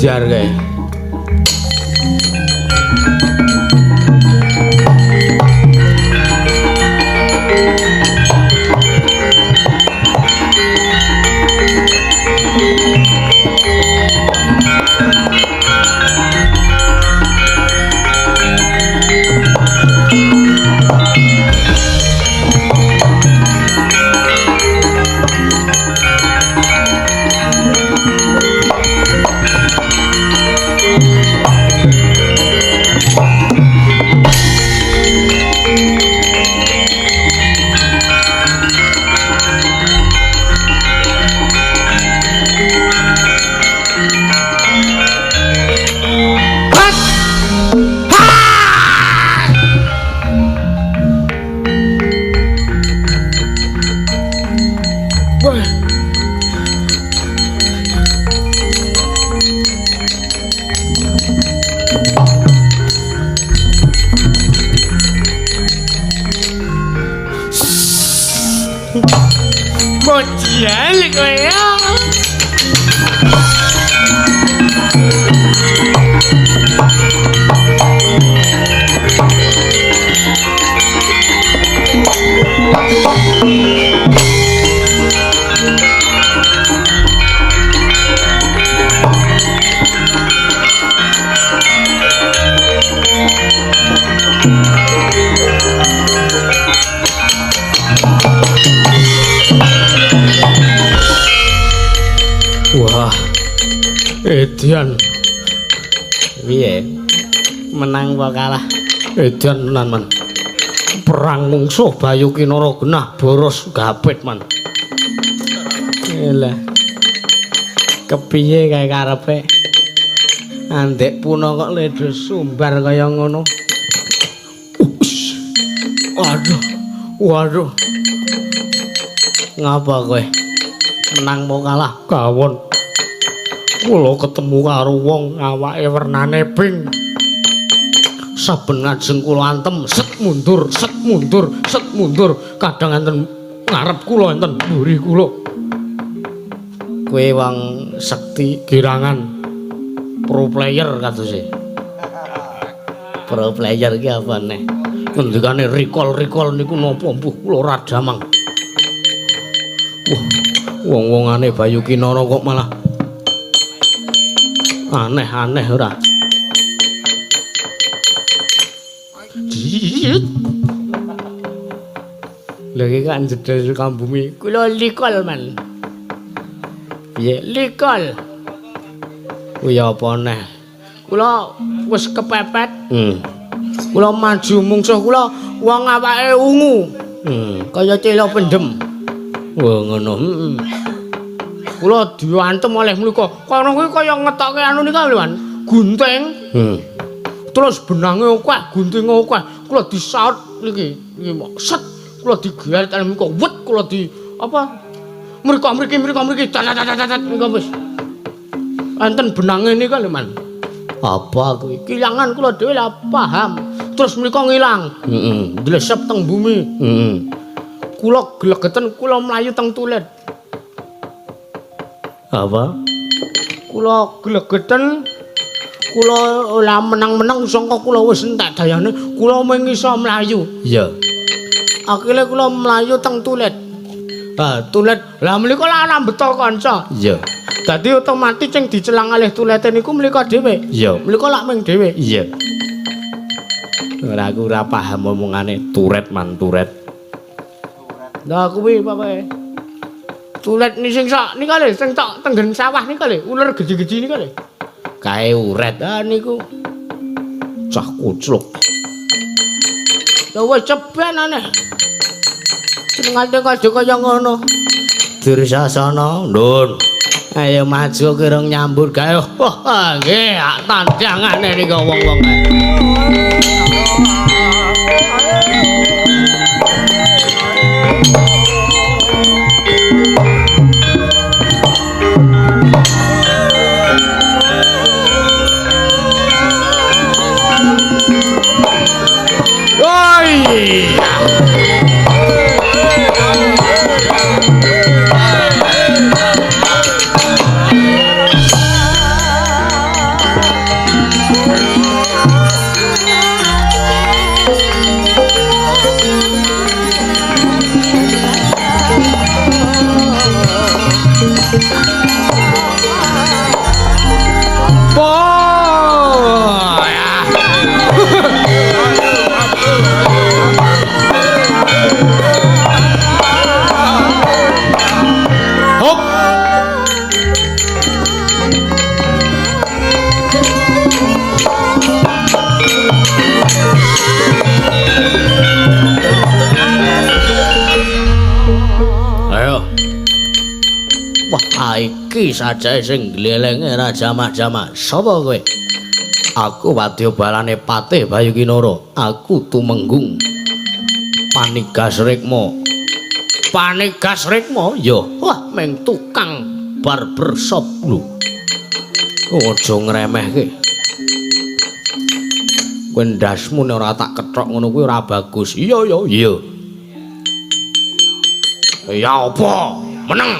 Jar kae. Ya lek kowe. Wah, edian. Piye? Menang apa kalah? Edian tenan, Man. Perang mungsuh Bayu Kinara genah boros gapit, Man. Elah. Kepiye kae karepe? Andek puna kok ledo sumbar kaya ngono. Waduh. Waduh. Ngapa kowe? Menang apa kalah? Kawon. Kula ketemu karo wong awake wernane pink. Saben ngajeng kula antem, set mundur, set mundur, set mundur. Kadang enten ngarep kula enten mburi kula. Kowe wong sekti girangan pro player kadose. Pro player ki apa neh? Ngendikane recall-recall niku napa mbuh kula ora damang. Wah, wong-wongane Bayu Kinara kok malah aneh-aneh ora. Lha iki kan jedhel kambumi. Kula likol, Man. Piye? Likol. Kuwi apa neh? Kula wis kepepet. Kula maju mungsuh kula wong awake ungu. Kaya celo pendem. Wah, ngono. Kula diantem oleh mlika. Kono kuwi kaya ngetoke anu nika lho, Man. Gunting. Terus benange akeh, guntinge akeh. Kula disaut niki. Niki set kula digeret mlika wet kula di apa? Mriko mriki mriko mriki tat nika wis. Enten benange nika lho, Man. Apa kuwi? Kilangan kula dhewe lah paham. Terus mriko ngilang. Heeh. Ndlesep teng bumi. Heeh. Kula glegeten kula mlayu teng tulet. Apa? Kula glegeten kula ora menang-menang sangka kula wis entek dayane kula mung iso mlayu. Iya. Akhire kula mlayu teng tulet. Ha, tulet. Lah mlika lah ora beto kanca. Iya. Dadi otomatis sing dicelang alih tulete niku mlika dhewe. Iya. Mlika lak mung dhewe. Iya. Ora aku ora paham omongane turet man turet. Lah kuwi pokoke. Tulet ni sing sak nika lho, sing tok tenggen sawah nika lho, uler geji-geji nika lho. Kae uret ah niku. Cah kucluk. Ya wis ceben aneh. Senengane kaya kaya ngono. Dursasana, Ndun. Ayo maju kirang nyambut gawe. Wah, nggih, tandangane nika wong-wong kae. Iki sajae sing glelenge Raja Majama. Sapa kowe? Aku wadyabalane Patih Bayu Kinara. Aku Tumenggung Panigas Rikma. Panigas Rikma? Ya, wah meng tukang barbershop lho. Aja ngremehke. Kowe ndasmu nek ora tak kethok ngono kuwi ora bagus. Iya ya, iya. Ya apa? Meneng.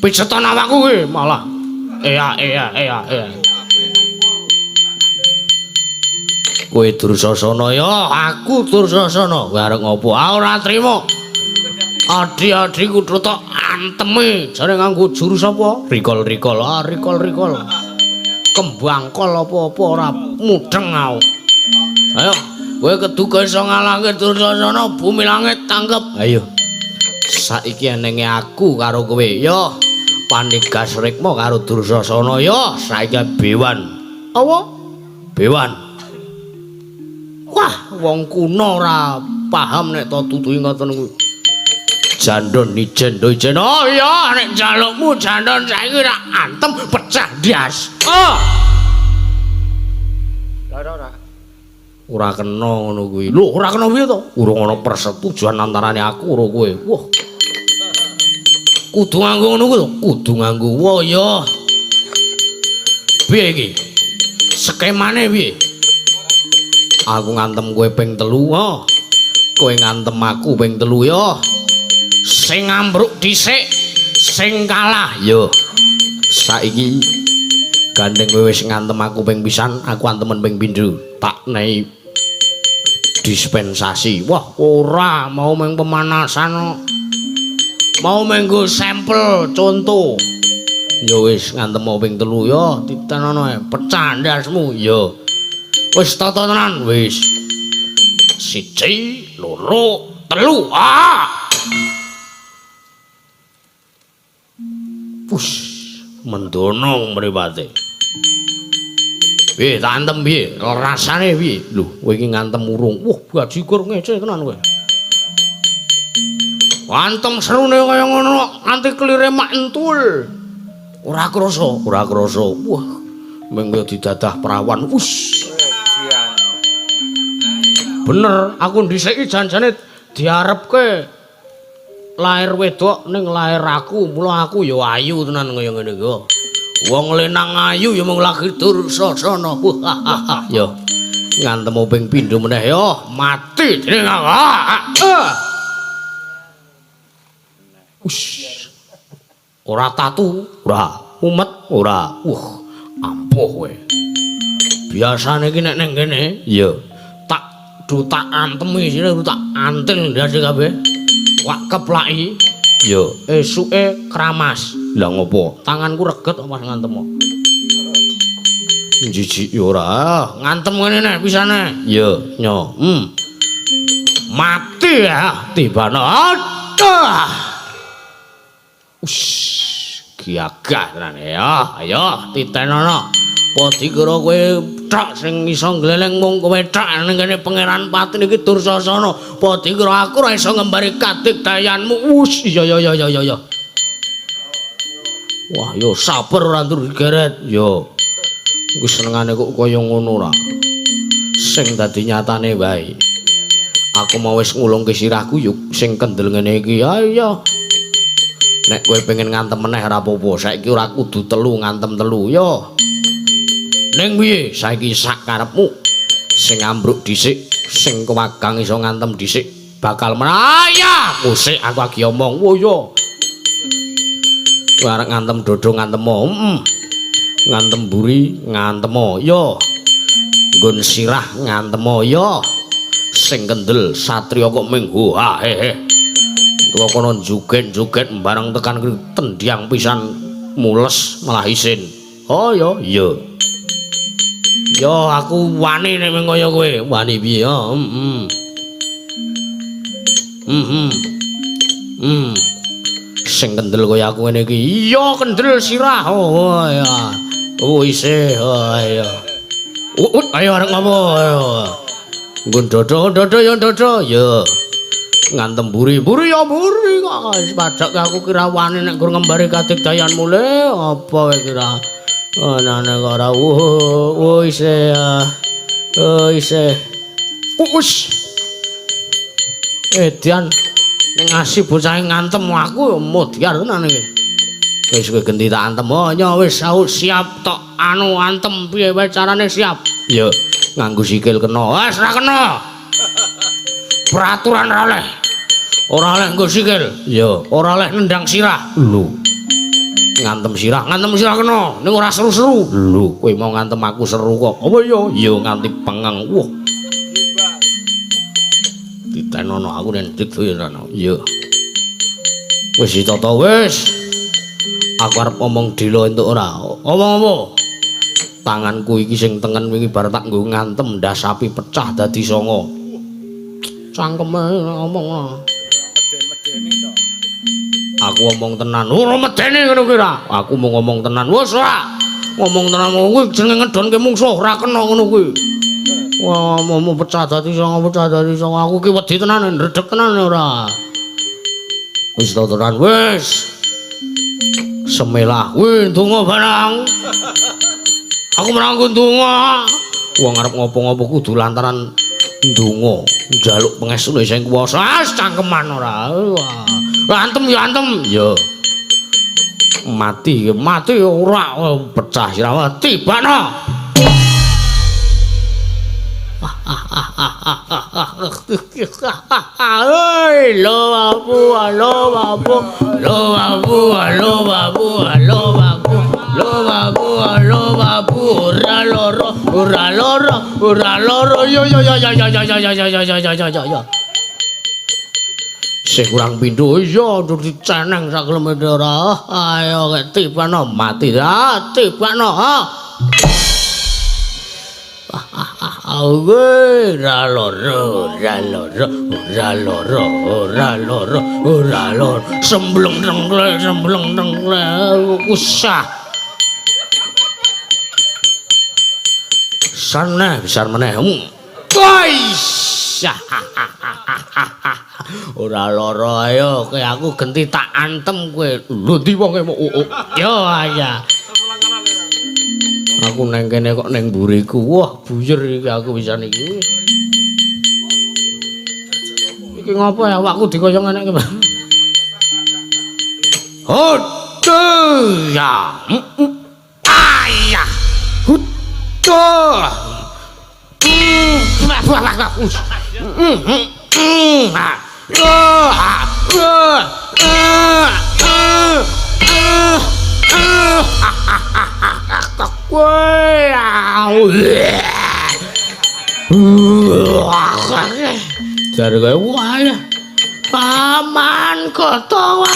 Pijeton awakku kuwi malah. Ea ea ea ea. Kowe Dursasana ya, aku Dursasana. Kowe arep ngopo? Ah ora trimo. Adi-adi kudu tok anteme. Jare nganggo jurus apa? Rikol-rikol. Ah rikol-rikol. Kembang kol apa-apa ora mudeng aku. Ayo, kowe keduga iso ngalahke Dursasana bumi langit tangkep. Ayo. Saiki enenge aku karo kowe. Yo. Panigas Rikma karo Dursasana ya saiki bewan. Apa? Bewan. Wah, wong kuno ora paham nek to tutuhi ngoten kuwi. Jandon ijen do ijen. Oh iya, nek njalukmu jandon saiki ora antem pecah ndas. Oh. Ora ora. Ora kena ngono kuwi. Lho, ora kena piye to? Urung ana persetujuan antarane aku karo kowe. Wah. Kudu nganggo ngono kuwi to? Kudu nganggo. Wah ya. Piye iki? Skemane piye? Aku ngantem kowe ping 3, oh. Kowe ngantem aku ping 3 ya. Sing ngambruk dhisik, sing kalah ya. Saiki gandeng kowe wis ngantem aku ping pisan, aku antemen ping pindho. Tak nei dispensasi. Wah, ora mau mung pemanasan kok. Mau menggo sampel contoh. Ya wis ngantem ping 3 ya, ditenono pecah ndasmu ya. Wis tata tenan wis. 1 2 3. Ah. Push, mendono mripate. Piye tak antem piye? Rasane piye? Lho, kowe iki ngantem urung. Wah, bajigur ngece tenan kowe. Antem serune kaya ngono nganti klire mak entul. Ora krasa, ora krasa. Wah, mung kaya didadah prawan. Wus. Bener, aku dhisik iki janjane diarepke lair wedok ning lair aku, mula aku ya ayu tenan kaya ngene iki. Wong lenang ayu ya mung lagi Dursasana. Ya. Ngantem ping pindho meneh ya, mati dening aku. Ush. Ora tatu, ora umet, ora. Wah, ampuh kowe. Biasane iki nek ning kene, ya tak do tak antemi sire tak antil ndase kabeh. Wak keplaki. Ya, esuke kramas. Lah ngopo? Tanganku reget kok pas ngantem kok. Jijik ya ora. Ngantem ngene neh pisane. Ya, nyo. Mati ya tibane. Aduh. Ush, gagah tenan ya. Ayo titenono. Apa dikira kowe tok sing iso ngleleng mung kowe tok ning kene Pangeran Patin iki Dursasana. Apa dikira aku ora iso ngembari kadigdayanmu. Ush, iya iya iya iya. Wah, yo sabar ora ndur digeret. Yo. Kuwi senengane kok kaya ngono ora. Sing dadi nyatane wae. Aku mau wis ngulungke sirahku yo sing kendel ngene iki. Ya iya. Nek kowe pengen ngantem meneh ora apa-apa. Saiki ora kudu telu ngantem telu yo. Ning piye? Saiki sak karepmu. Sing ambruk dhisik, sing kewagang iso ngantem dhisik bakal menang. Ya, kusik aku lagi omong. Wo yo. Kowe arep ngantem dodo ngantem heeh. Ngantem mburi ngantem yo. Nggon sirah ngantem yo. Sing kendel satriya kok minggu ha he he. Tuwa kono joget-joget bareng tekan tendang pisan mules malah isin. Oh yo iya. Yo aku wani nek mung kaya kowe. Wani piye ya? Heeh. Heeh. Sing kendel kaya aku ngene iki. Iya kendel sirah. Oh ya. Oh isih. Oh iya. Ayo arep ngopo? Ayo. Nggon dodo dodo ya dodo. Ya. Ngantem mburi. Mburi ya mburi kok. Wis padhak aku kira wani nek gur ngembari kadigdayanmu le. Apa kowe kira? Anane kok ora. Oh isih. Oh isih. Wus. Edian ning ngasih bocah ngantem aku ya modyar tenan iki. Wis kowe genti tak antem. Oh nya wis aku siap tok anu antem piye wae carane siap. Ya nganggo sikil kena. Wis ora kena. Peraturan ora oleh. Ora oleh nggo sikil. Iya, ora oleh nendang sirah. Lho. Ngantem sirah kena, ning ora seru-seru. Lho, kowe mau ngantem aku seru kok. Apa iya? Iya nganti pengeng. Wah. Ditenono aku nen digdoyo. Iya. Wis ditata wis. Aku arep ngomong dilo entuk ora? Omong apa? Tanganku iki sing tengen wingi bar tak nggo ngantem ndas sapi pecah dadi songo. Cangkeme ngomong. Meden-medeni to. Aku ngomong tenan. Ora medeni ngono kuwi ora. Aku mau ngomong tenan. Wis ora. Ngomong tenan kuwi jenenge ngedonke mungsuh ora kena ngono kuwi. Wah, mau pecah dadi songo, pecah dadi songo. Aku ki wedi tenan, ndredeg tenan ora. Wis to tenan wis. Semelah kuwi ndonga barang. Aku merangku ndonga. Wong arep ngopo-ngopo kudu lantaran ndonga, njaluk pangestune sing kuwasa. Ah, cangkeman ora. Wah, antem ya antem. Ya. Mati, mati ora pecah sirah. Tibano. Oi, lo babu, lo babu, lo babu, lo babu, lo babu, lo babu, lo babu, ora loro, ora loro, ora loro, yo yo yo yo yo yo yo yo yo yo yo yo yo. Sing kurang pindho iya ndur diceneng sakeleme ora. Ayo tibano mati. Ah, tibano. Ha. Ora loro, ora loro, ora loro, ora loro, ora loro. Sembleng tenggle, sembleng tenggle. Usah. Saneh besar meneh. Wais. Ora loro ayo kowe aku genti tak antem kowe. Lho ndi wonge mok. Yo ya. Aku neng kene kok neng mburiku. Wah, buyer iki aku pisan iki. Iki ngopo ya awakku dikaya ngene iki. Hodo ya. Ayah. Hodo. Jare kaya wah paman Kotowa.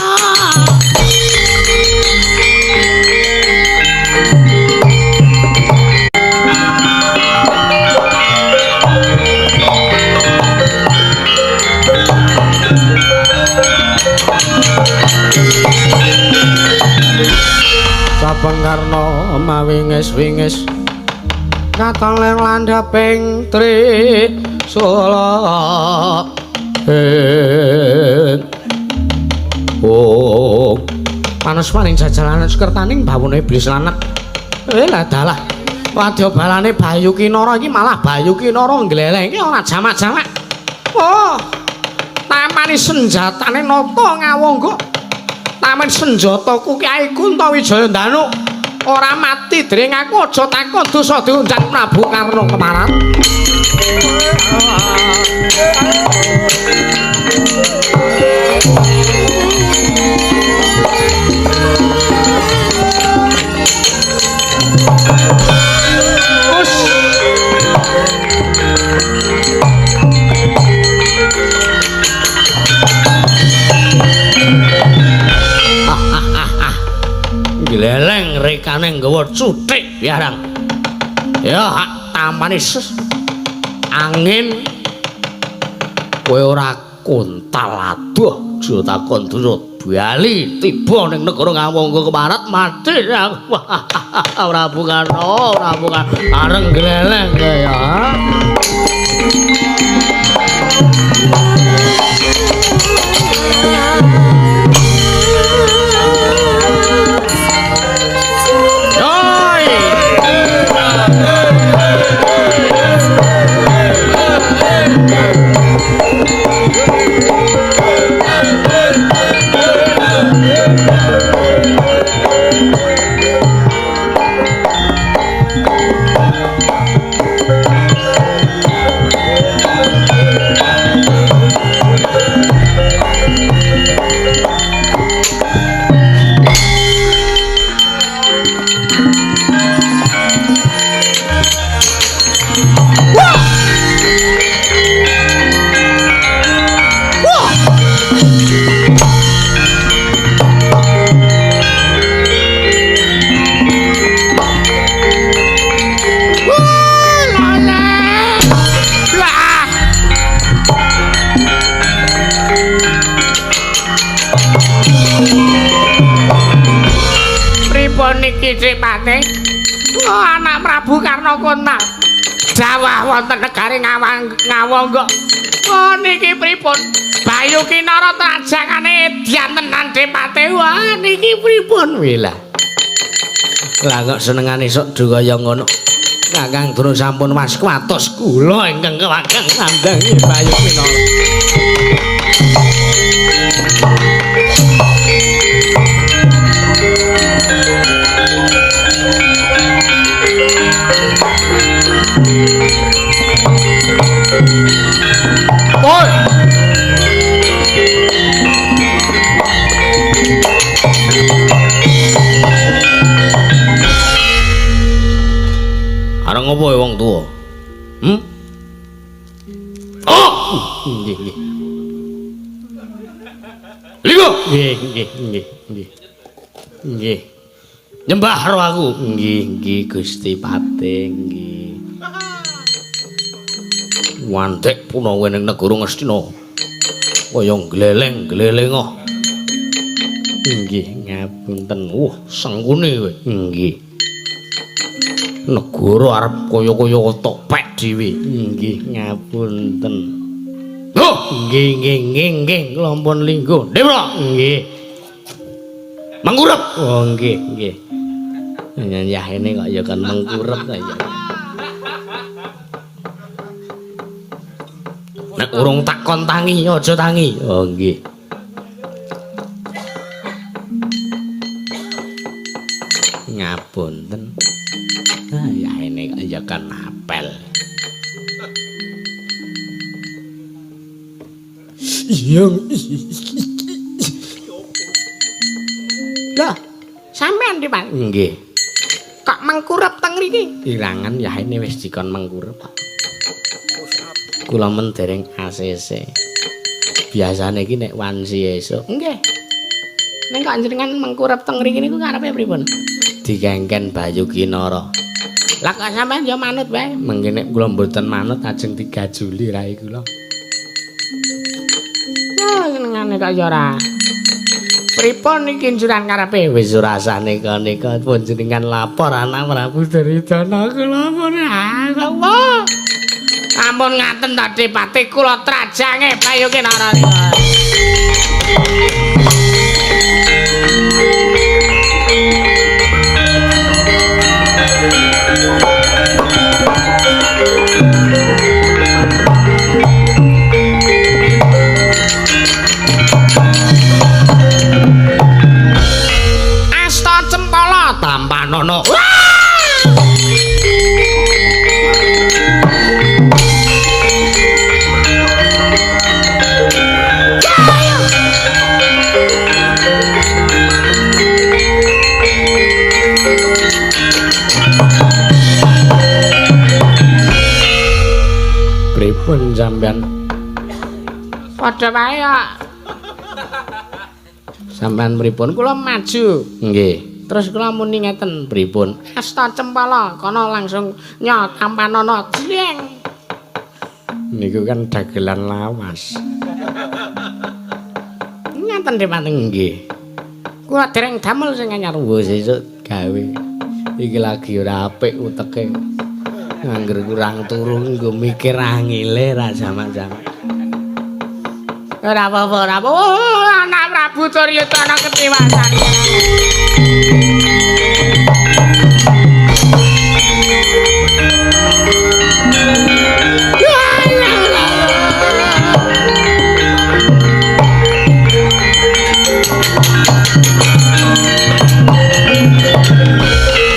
Saben karna mawinges-winges katon lir landhaping trisula. Oh, panas-paning jajalan sekertaning bawone iblis lanet. Lah dalah. Wadya balane Bayu Kinara iki malah Bayu Kinara ngleleng iki ora jamak-jamak. Oh. Tamani senjatane nata ngawangga. Tamen senjataku Kyai Kunta Wijaya Ndanu ora mati dring aku aja takon dosa diundang Prabu Karna kemarat. Gleleng rekane nggawa cuthik biarang. Ya hak tampane angin kowe ora kontal adoh aja takon durut bali tiba ning negara Ngawangga kemarat mati aku. Prabu Karna, Prabu Karna areng gleleng ya. niki Dipate? Oh, anak Prabu Karna Kontal. Jawah wonten negari Ngawangga. Oh niki pripun? Bayu Kinara trajangane edyan tenan Dipate. Wah niki pripun? Wilah. Lah kok senengane sok do kaya ngono. Kakang Durna sampun waskuatos kula ingkang kewakang nandangi Bayu Kinara. Oi. Arep ngopo wong tuwa? Hmm? Oh! Nggih, nggih. Linggo. Nggih, nggih, nggih, nggih. Nggih. Nyembah karo aku. Nggih, nggih Gusti Pate, nggih. Wandek punawa ning negara Ngastina. Kaya gleleng-gleleng oh. Nggih, ngapunten. Wah, sengkune kowe. Nggih. Negara arep kaya-kaya topek dhewe. Nggih, ngapunten. Lho, nggih, nggih, nggih, nggih, kula pun lingguh. Ndepra? Nggih. Mengkurep. Oh, nggih, nggih. Yahene kok ya kan mengkurep ta ya. Nek urung takon tangi aja tangi. Oh nggih. Ngapunten. Ah yahene kok ya kan apel. Iya. Lah, sampean Pak? Nggih. Kok mengkurep teng mriki? Irangan yahene wis dikon mengkurep, Pak. Kula men dereng ACC. Biasane iki nek wanci esuk. Nggih. Ning kok jenengan mengkurep teng mriki niku karepe pripun? Dikengken Bayu Kinara. Lah kok sampean ya manut wae. Mengke nek kula mboten manut ajeng digajuli rai kula. Wah, senengane kok ya ora. Pripun iki njuran karepe? Wis ora usah neka-neka pun jenengan lapor anak Prabu Duryudana kula pun. Allah. Ampun ngaten ta Dipati kula trajange Bayu Kinara. Asta cempala tampanana. Pripun sampean? Padha wae kok. Sampean pripun? Kula maju. Nggih. Terus kula muni ngeten, pripun? Asta cempala kono langsung nyo tampanana jleng. Niku kan dagelan lawas. Ngaten Dipati? Nggih. Kula dereng damel sing anyar. Wis esuk gawe. Iki lagi ora apik uteke. Angger kurang turu nggo mikir angile ra jamak-jamak. Ora apa-apa, ora apa-apa. Oh, anak Prabu Duryudana ketiwasan.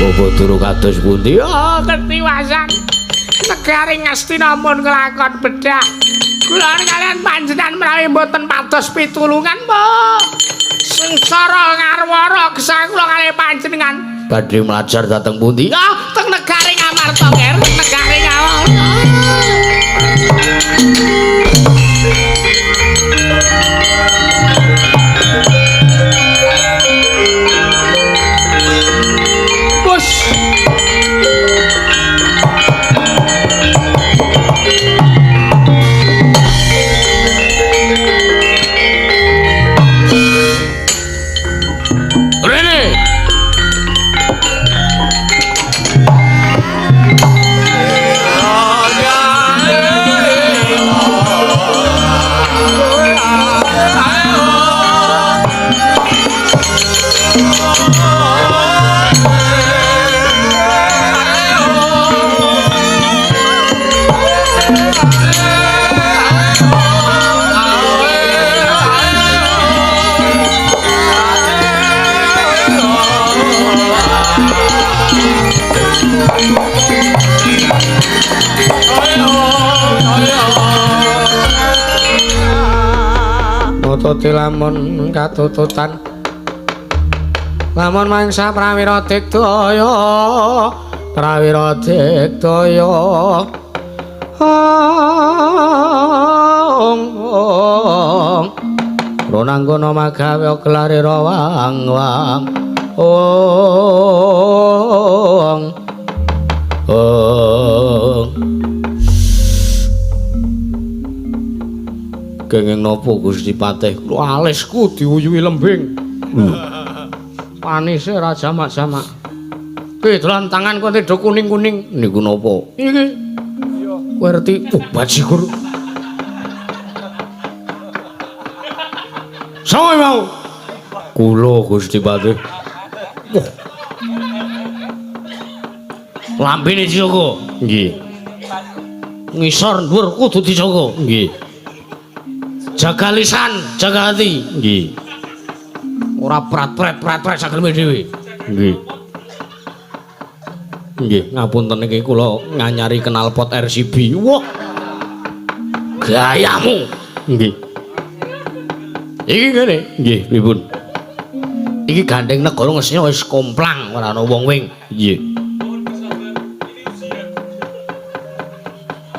Bobo turu kados pundi? Oh, ketiwasan. Negari Ngastina mun nglakon bedah. Kula kalian panjenengan menawi mboten pados pitulungan, Po. Sengsara ngarwara gesang kula kalih panjenengan. Badhe mlajar dhateng pundi? Ah, teng negari Ngamarta, Ger. Negari Ngamarta. Bos. Rene. Nututi lamun katututan lamun mangsa prawira digdaya prawira digdaya ong ong ronanggono magawe gelare rawang wang ong ong. Kenging napa Gusti Patih? Alisku diuyuhi lembing. Panise ra jamak-jamak. Ki dolan tanganku do kuning-kuning. Niku napa? Iki. Kowe ngerti? Oh, bajigur. Sapa mau? Kula Gusti Patih. Wah. Lambene dijaga. Nggih. Ngisor dhuwur kudu dijaga. Nggih. Jaga lisan, jaga hati. Nggih. Ora prat-pret-prat-pret sageleme dhewe. Nggih. Nggih, ngapunten iki kula nganyari knalpot RCB. Wah. Gayamu. Nggih. Iki ngene. Nggih, pripun? Iki gandeng negara Ngastina wis komplang ora ana wong wing. Nggih.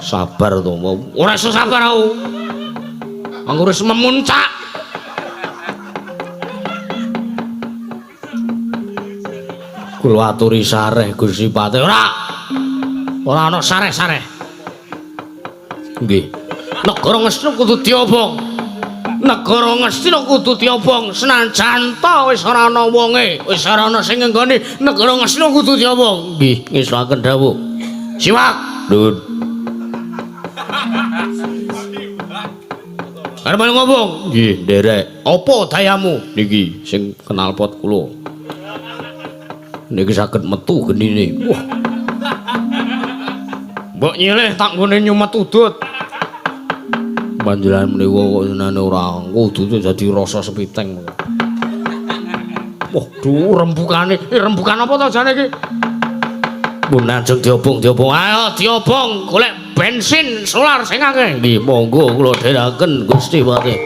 Sabar to. Ora iso sabar aku. Aku wis memuncak. Kula aturi sareh Gusti Patih. Ora. Ora ana sareh-sareh. Nggih. Negara Ngastina kudu diobong. Negara Ngastina kudu diobong senajan ta wis ora ana wonge, wis ora ana sing nggone, negara Ngastina kudu diobong. Nggih, ngesukaken dawuh. Siwak. Nuwun. Arep ngomong? Nggih, nderek. Apa dayamu? Niki sing knalpot kula. Niki saged metu genine. Wah. Mbok nyilih tak nggone nyumet udut. Panjenengan menika kok senane ora udute dadi rasa sepiteng. Wah, duh rembukane. Rembukan apa to jane iki? Mun ajeng diobong-diobong. Ayo diobong golek bensin solar sing akeh. Nggih, monggo kula dherekaken Gusti Patih.